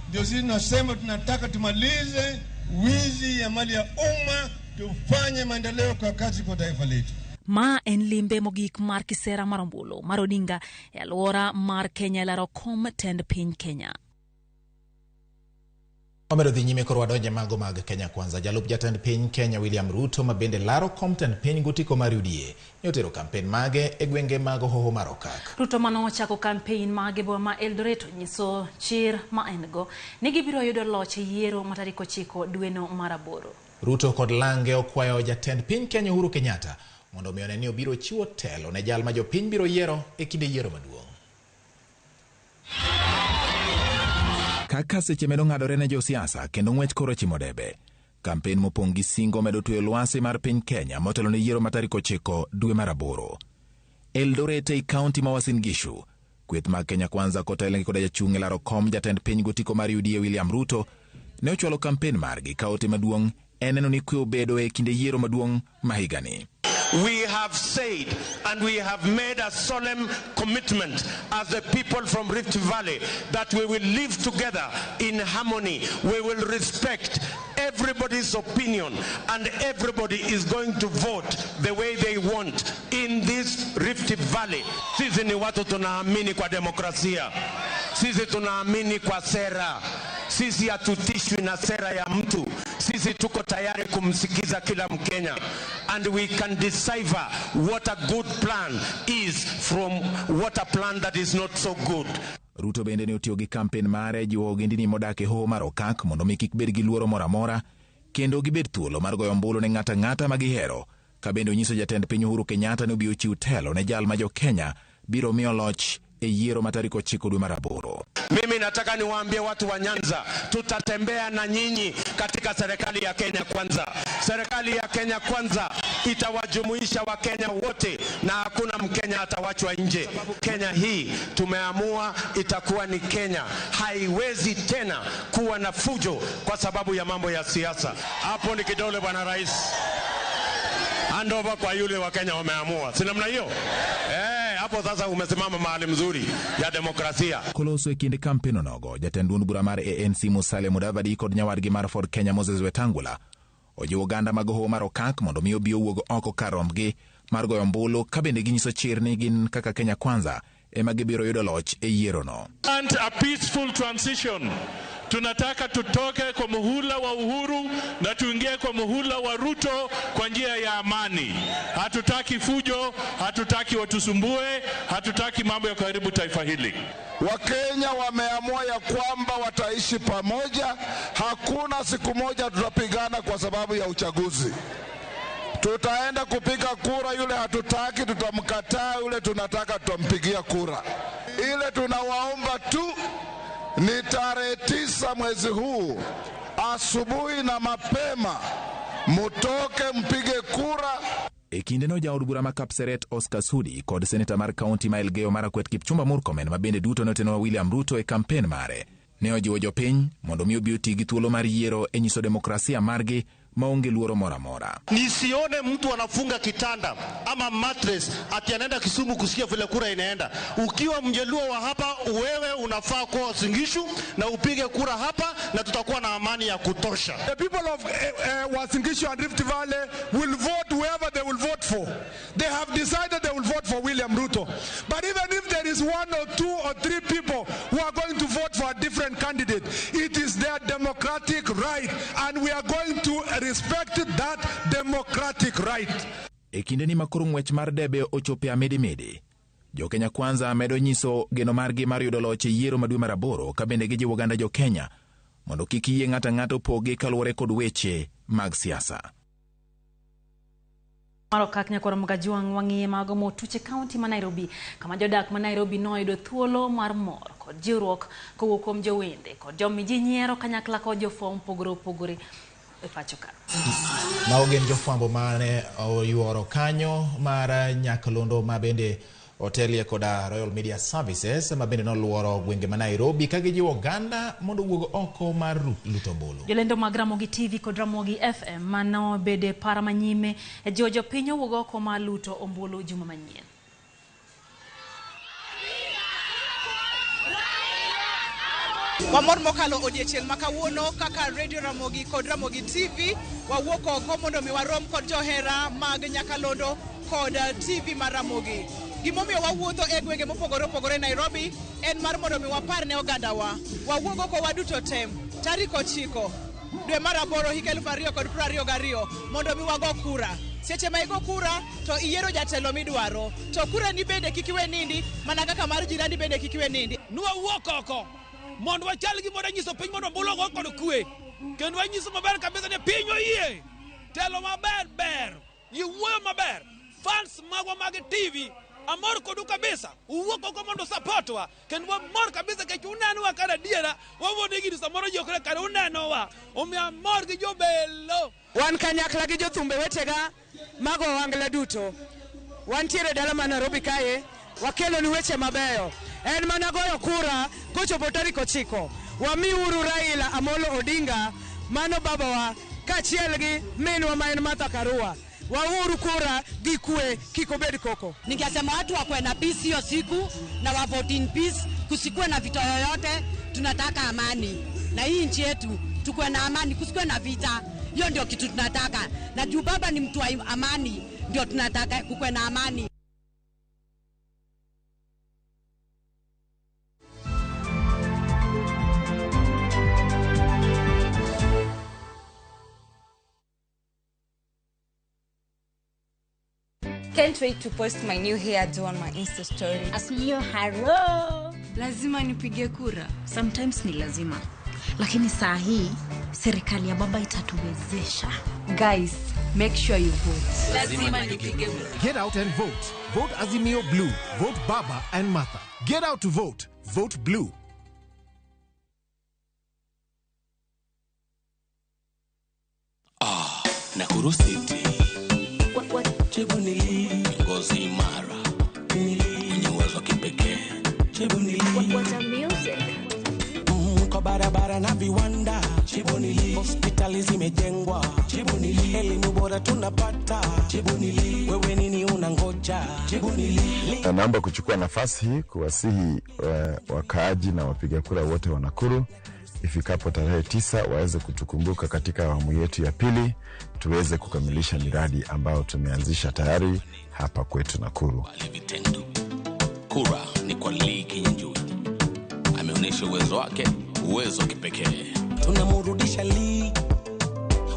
Ndio sisi tunasema tunataka tumalize wizi ya mali ya umma, tufanye maendeleo kwa kasi kwa taifa letu. Ma en limbe mogik mar kisera mar ombulu mar Odinga e alwora mar Kenya laro kom tend piny Kenya. Omedo dhi nyime koro wadonje mago mag Kenya Kwanza. Jalup jatend piny Kenya William Ruto ma bende laro kom tend piny gotiko mar UDA ne otero kampen mage e gwenge mag Hoho mar Okak. Ruto mane ochako kampen mage boma ma Eldoret onyiso chir ma en go ni gibiro yudo loch e yiero ma tarik 9 dweno mar 8. Ruto kod lange okwayo jatend piny Kenya Uhuru Kenyatta mondo mi one ni obiro chiwo telo ne jal ma jopiny biro yiero e kinde yiero maduong'. Kaka seche medo ng'adore ne josiasa kendo ng'wech koro chimo debe. Kampen mopong' gi singo medo tweyo lwasi mar piny Kenya motelo ne yiero ma tarik 9 dwe mar 8. Eldoret ei kaunti ma Uasin Gishu, kweth mag Kenya Kwanza kotelnegi koda jachung' e laro kom jatend piny gotiko mar UDA William Ruto ne ochwalo kampen margi ka ote maduong' en neno ni kwe obedo e kinde yiero maduong' ma higani. We have said and we have made a solemn commitment as the people from Rift Valley that we will live together in harmony. We will respect everybody's opinion and everybody is going to vote the way they want in this Rift Valley. Sisi ni watu tunaamini kwa demokrasia. Sisi tunaamini kwa sera. Sisi hatutishwi na sera ya mtu. Sisi tuko tayari kumsikiza kila Mkenya and we can decipher what a good plan is from what a plan that is not so good. Ruto bende ne otiyo gi kampen mare jiwo ogendini modak e hoho mar Okak mondo mi kik bed gi luoro moro amora kendo gibed thuolo mar goyo ombulu ne ng'ato ang'ata ma gihero. Ka bende onyiso jatend piny Uhuru Kenyatta ni obiro chiw telo ne jal ma jo Kenya biro miyo loch e yiero ma tarik 9 dwe mar 8. Mimi nataka niwaambie watu wa Nyanza, tutatembea na nyinyi katika serikali ya Kenya Kwanza. Serikali ya Kenya Kwanza itawajumuisha Wakenya wote na hakuna Mkenya atawachwa nje. Kenya hii tumeamua itakuwa ni Kenya, haiwezi tena kuwa na fujo kwa sababu ya mambo ya siasa. Hapo ni kidole, Bwana Rais. Hand over kwa yule wa Kenya wameamua, si namna hiyo? Hapo sasa umesimama mahali mzuri ya demokrasia. Koloso e kinde kampen onogo, jatend duond bura mar ANC Musalia Mudavadi kod nyawadgi mar Ford Kenya Moses Wetangula ojiwo oganda mag hoho mar Okak mondo mi obi owuog oko kar rombgi mar goyo ombulu ka bende ginyiso chir ni gin kaka Kenya Kwanza ema gibiro yudo loch e yierono. And a peaceful transition. Tunataka tutoke kwa muhula wa Uhuru na tuingie kwa muhula wa Ruto kwa njia ya amani. Hatutaki fujo, hatutaki watusumbue, hatutaki mambo ya kuharibu taifa hili. Wakenya wameamua ya kwamba wataishi pamoja. Hakuna siku moja tutapigana kwa sababu ya uchaguzi. Tutaenda kupiga kura, yule hatutaki tutamkataa, yule tunataka tutampigia kura. Ile tunawaomba tu ni tarehe 9 mwezi huu asubuhi na mapema mutoke mpige kura. E kindeno jaod bura ma Kapseret Oscar Sudi kod seneta mar kaunti ma Elgeyo Marakwet Kipchumba Murkomen ma bende duto ne oteno William Ruto e kampen mare ne ojiwo jopiny mondo mi obi oti gi thuolo mar yiero e nyiso demokrasia margi maonge luoro moro amora. Nisione mtu anafunga kitanda ama mattress ati anaenda Kisumu kusikia vile kura inaenda. Ukiwa Mjaluo wa hapa, wewe unafaa kuwa Uasin Gishu na upige kura hapa na tutakuwa na amani ya kutosha. The people of Uasin Gishu and Rift Valley will vote whoever they will vote for. They have decided they will vote for William Ruto. But even if there is 1 or 2 or 3 people who are going to vote for a different candidate, it is their democratic right and we are going to respect that democratic right. E kindeni ma koro ng'wech mar debe ochopo e amidimidi, jo Kenya Kwanza medo nyiso geno margi mar yudo loch e yiero ma dwe mar 8 ka bende gijiwo oganda jo Kenya mondo kik yie ng'ato ang'ata opogi kaluwore kod weche mag siasa. Mar Okak nyakwar Mgajuang' wang'iye mago motuche kaunti ma Nairobi kama jodak ma Nairobi noyudo thuolo mar mor kod jiwruok kowuok kuom jowende kod jomiji nyiero kanyakla kod jofwambo mopogore opogore e pacho ka. Mago gin jofwambo mane oyuoro kanyo mar Nyakalondo ma bende otelie koda Royal Media Services ma bende noluoro gwenge ma Nairobi ka gijiwo oganda mondo owuog oko mar luto ombulu. Jolendo mag Ramogi TV kod Ramogi FM manobede para manyime e jiwo jopiny owuog oko mar luto ombulu juma manyien. Wamor mokalo odiechieng' ma kawuono kaka Radio Ramogi kod Ramogi TV wawuok oko mondo mi warom kod johera mag Nyakalondo kod TV mar Ramogi. Gimomiyo wawuotho e gwenge mopogore opogore Nairobi en mar mondo mi wapar ne ogandawa. Wawuog oko waduto tem tarik 9 dwe mar 8 higa 2022 mondo mi wago kura. Seche ma igo kura to iyiero jatelo midwaro. To kura ni bende kik iwe nindi mana kaka mar jirani bende kik iwe nindi. Nwawuok oko mondo wachal gi mondo nyiso piny mondo ombulu ogo kod kwe. Kendo wanyiso maber kabisa ni piny oyie. Telo maber ber. Ji wuoyo maber. Fans magwa mag TV Amor kodu kabisa. Uwuok oko mondo supportwa. Kendo wamor kabisa nikech unenowa kar adiera. Wawuondo gini samoro ji ok ne kare unenowa. Omiyo amor gi jobelo. Wan kanyakla gi jothumbe wetega mago ohangla duto. Wantiere dala ma Nairobi kae, wakelonu weche mabeyo. En mana goyo kura kochopo tarik 9. Wamiuru Raila Amolo Odinga, mano babawa, kaachiel gi minwa ma en Martha Karua. Wauru kura gi kwe, kik obed koko. Ningesema watu wakuwe na peace hiyo siku na wa vote in peace, kusikuwe na vita yoyote. Tunataka amani na hii nchi yetu, tukuwe na amani, kusikuwe na vita. Hiyo ndio kitu tunataka, na juu baba ni mtu wa amani, ndio tunataka kukuwe na amani. Can't wait to post my new hairdo on my Insta story. Azimio haro. Lazima nipige kura. Sometimes ni lazima. Lakini saa hii serikali ya baba itatuwezesha. Guys, make sure you vote. Lazima nipige kura. Get out and vote. Vote Azimio Blue. Vote Baba and Martha. Get out to vote. Vote Blue. Nakuru City. Chebunili, ngozi imara, mwenye uwezo wa kipekee. Chebunili, kwa barabara na viwanda. Chebunili, hospitali zimejengwa. Chebunili, elimu bora tunapata. Chebunili, wewe nini unangoja? Chebunili. Naomba kuchukua nafasi hii kuwasihi wakaaji na wapiga kura wote wa Nakuru ifikapo tarehe 9 waweze kutukumbuka katika awamu yetu ya pili, tuweze kukamilisha miradi ambayo tumeanzisha tayari hapa kwetu Nakuru. Vitendo. Kura ni kwa Lee Kinyanjui. Ameonyesha uwezo wake, uwezo wa kipekee. Tunamrudisha Lee,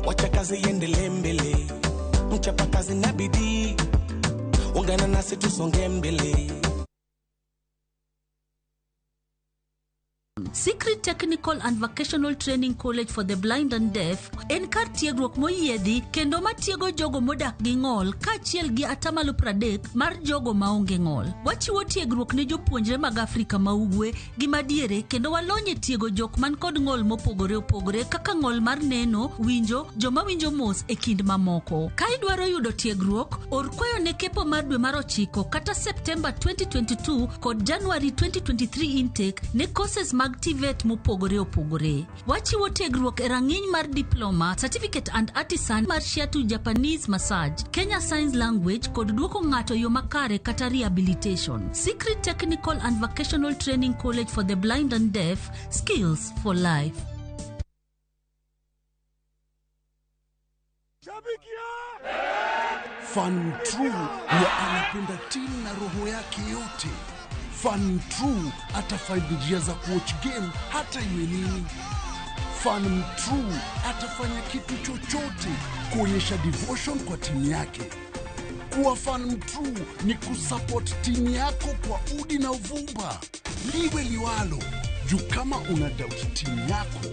wacha kazi iendelee mbele. Mchapa kazi na bidii, ungana nasi tusonge mbele. Secret Technical and Vocational Training College for the Blind and Deaf en kar tiegruok moyiedhi kendo matiego jogo modak gi ng'ol kaachiel gi 30% mar jogo maonge ng'ol. Wachiwo tiegruok ne jopuonjre mag Afrika ma ugwe gi madiere kendo walony e tiego jok man kod ng'ol mopogore opogore kaka ng'ol mar neno, winjo, joma winjo mos e kind mamoko. Ka idwaro yudo tiegruok, or kwayo ne kepo mar dwe mar 9 kata Septemba 2022 kod January 2023 intake ne courses mag TVET mopogore opogore. Wachiwo tiegruok e rang'iny mar diploma, certificate and artisan mar Shiatsu Japanese massage, Kenya Signs Language kod duoko ng'ato yo makare kata rehabilitation. Secret Technical and Vocational Training College for the Blind and Deaf, skills for life. Fan True huwa anapenda timu na roho yake yote. Fan True atafind njia za kuwatch game hata iwe nini. Fan True atafanya kitu chochote kuonyesha devotion kwa timu yake. Kuwa fan true ni kusupport timu yako kwa udi na uvumba. Liwe liwalo, juu kama una doubt timu yako,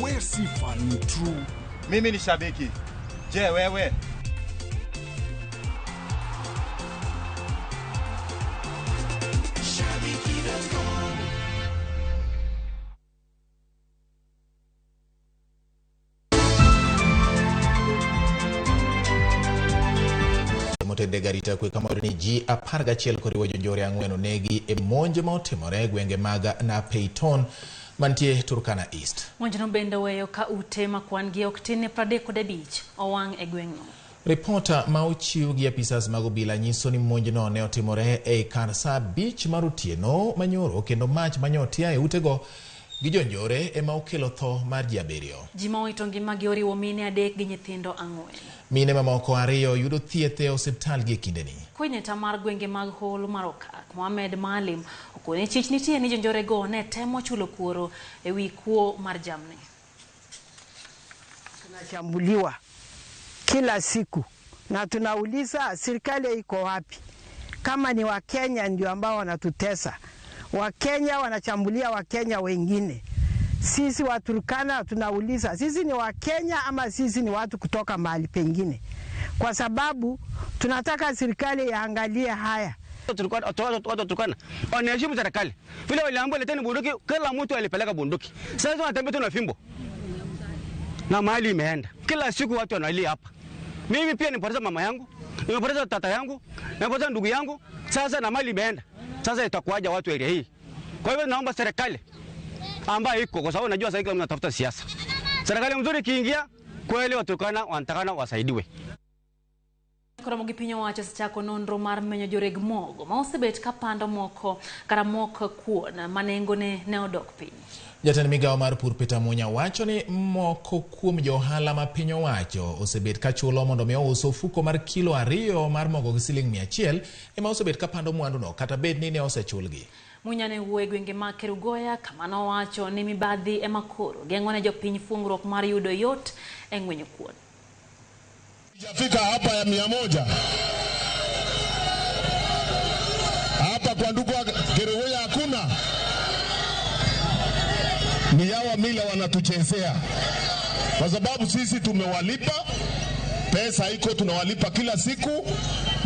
we si fan true. Mimi ni shabiki. Je, wewe? Motende garita kwe kama ni ji 11 koriwo jonjore 4 onegi e monj ma otimore e gwenge mag Napeiton mantie Turkana East. Monjno bende weyo ka ute ma kwan gi ok tin ne 35 owang' e gweng'no. Ripota ma ochiw gi apisas mag obila nyiso ni monjno ne otimore e kar saa 5 mar otieno manyoro kendo mach manyotia e utego gi jonjore ema okelo tho mar ji 7. Ji ma owito ngimagi oriwo mine 3 gi nyithindo 4. Mine mamoko 2 yudo thieth e osiptal gi kindeni. Koineta mar gwenge mag Holo mar Okak, Mohamed Maalim, okone chich nitie ni jonjorego ne temo chulo kuoro e wi kuo mar jamni. Tunashambuliwa kila siku na tunauliza serikali iko wapi? Kama ni Wakenya ndio ambao wanatutesa. Wakenya wanachambulia Wakenya wengine. Sisi Waturkana tunauliza, sisi ni Wakenya ama sisi ni watu kutoka mahali pengine? Kwa sababu tunataka serikali iangalie haya. Watu wa Turkana wanaheshimu serikali. Vile waliambiwa leteni bunduki, kila mtu alipeleka bunduki. Sasa wanatembea tu na fimbo na mali imeenda. Kila siku watu wanalia hapa. Mimi pia nimepoteza mama yangu, nimepoteza tata yangu, nimepoteza ndugu yangu. Sasa na mali imeenda. Sasa itakuwaje watu area hii? Kwa hivyo naomba serikali ambayo iko, kwa sababu najua sasa hivi mnatafuta siasa. Serikali mzuri ikiingia, kweli Waturkana wanatakana wasaidiwe. Koromo gi piny owacho osechako nonro mar menyo joreg mogo ma osebet ka pando moko kata mok kuon ma nengone ne odok piny. Jatend migawo mar pur Peter Munya wacho ni moko kuom jo ohala ma piny owacho osebet ka chulo mondo mi ous ofuko mar kilo 2 mar mogo gi siling 100 ema osebet ka pando mwanduno kata bed ni ne osechulgi. Munya ne wuoyo e gwenge mag Kerugoya kama nowacho ni mibadhi ema koro geng'o ne jopiny fungruok mar yudo yot e ng'wenyo kuon. Fika hapa ya 100 hapa kwa ndugu Kerugoya hakuna. Ni hawa mila wanatuchezea, kwa sababu sisi tumewalipa pesa iko, tunawalipa kila siku,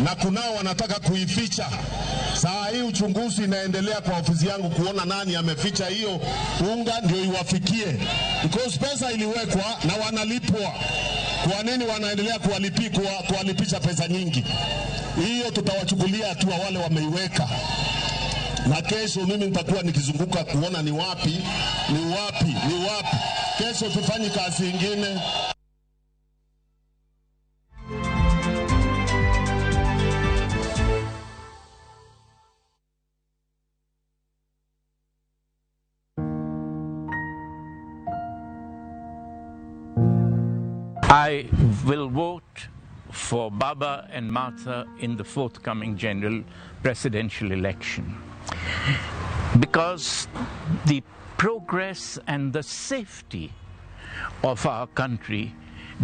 na kunao wanataka kuificha. Saa hii uchunguzi inaendelea kwa ofisi yangu kuona nani ameficha hiyo unga ndio iwafikie, because pesa iliwekwa na wanalipwa. Kwa nini wanaendelea kuwalipisha pesa nyingi? Hiyo tutawachukulia hatua wale wameiweka. Na kesho mimi nitakuwa nikizunguka kuona ni wapi, ni wapi, ni wapi. Kesho tufanye kazi nyingine. I will vote for Baba and Martha in the forthcoming general presidential election, because the progress and the safety of our country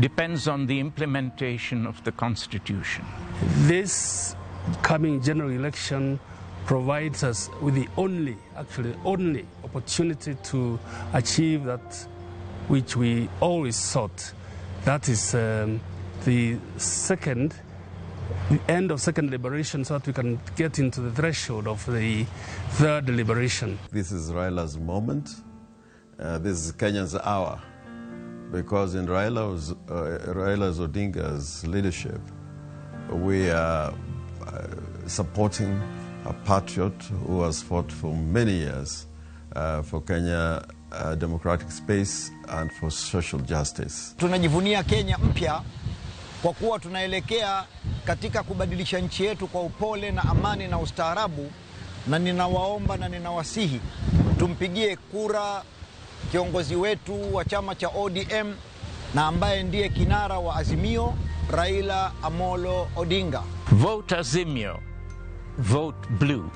depends on the implementation of the Constitution. This coming general election provides us with the only opportunity to achieve that which we always sought. That is the end of second liberation, so that we can get into the threshold of the third liberation. This is Raila's moment. This is Kenya's hour, because in Raila's Odinga's leadership, we are supporting a patriot who has fought for many years for Kenya democratic space and for social justice. Tunajivunia Kenya mpya kwa kuwa tunaelekea katika kubadilisha nchi yetu kwa upole na amani na ustaarabu, na ninawaomba na ninawasihi tumpigie kura kiongozi wetu wa chama cha ODM na ambaye ndiye kinara wa Azimio, Raila Amolo Odinga. Vote Azimio. Vote blue.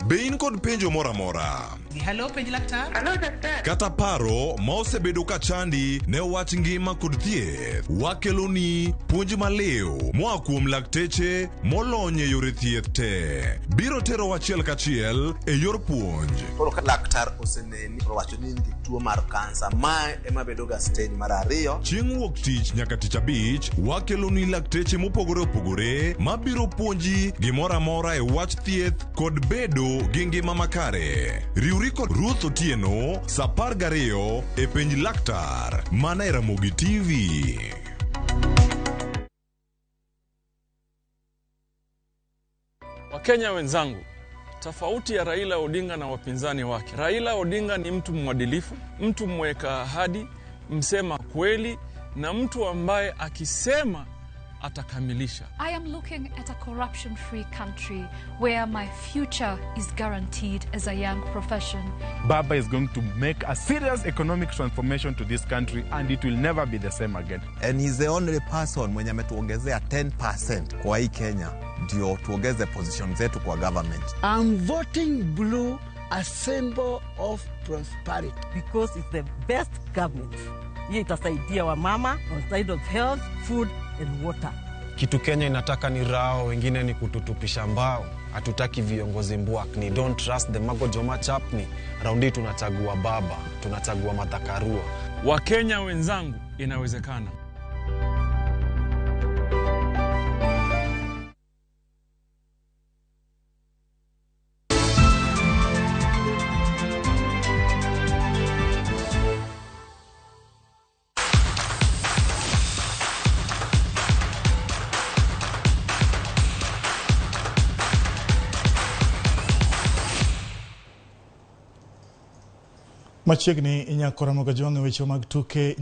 Be in kod penjo moro amora. Hello, penj laktar. Hello, daktari. Kata paro ma osebedo ka chandi ne wach ngima kod thieth, wakeloni puonj maliw moa kuom lakteche molony e yore thieth te. Biro tero achiel kachiel e yor puonj. Koro ka laktar oseneni owacho ni in gi tuo mar kansa, mae ema bedo ga stage mar 2. Chieng' wuok tich nyaka tich abich, wakeloni lakteche mopogore opogore mabiro puonji gimoro amora e wach thieth kod bedo gi ngima makare. Riwri kod Ruth Otieno saa 12 e penj laktar mana e Ramogi TV. Wakenya wenzangu, tofauti ya Raila Odinga na wapinzani wake. Raila Odinga ni mtu mwadilifu, mtu mweka ahadi, msema kweli na mtu ambaye akisema atakamilisha. I am looking at a corruption-free country where my future is guaranteed as a young profession. Baba is going to make a serious economic transformation to this country and it will never be the same again. And he's the only person mwenye ametuongezea 10% kwa hii Kenya ndio tuongeze position zetu kwa government. I'm voting blue, a symbol of prosperity. Because it's the best government. Hiyo itasaidia wamama on side of health, food and water. Kitu Kenya inataka ni rao, wengine ni kututupisha mbao. Hatutaki viongozi mbwakni, don't trust the mago chapni. Raundi tunachagua baba, tunachagua Martha Karua. Wakenya wenzangu, inawezekana. Machiegni inyako Ramogi Jwang' e weche mag tuke.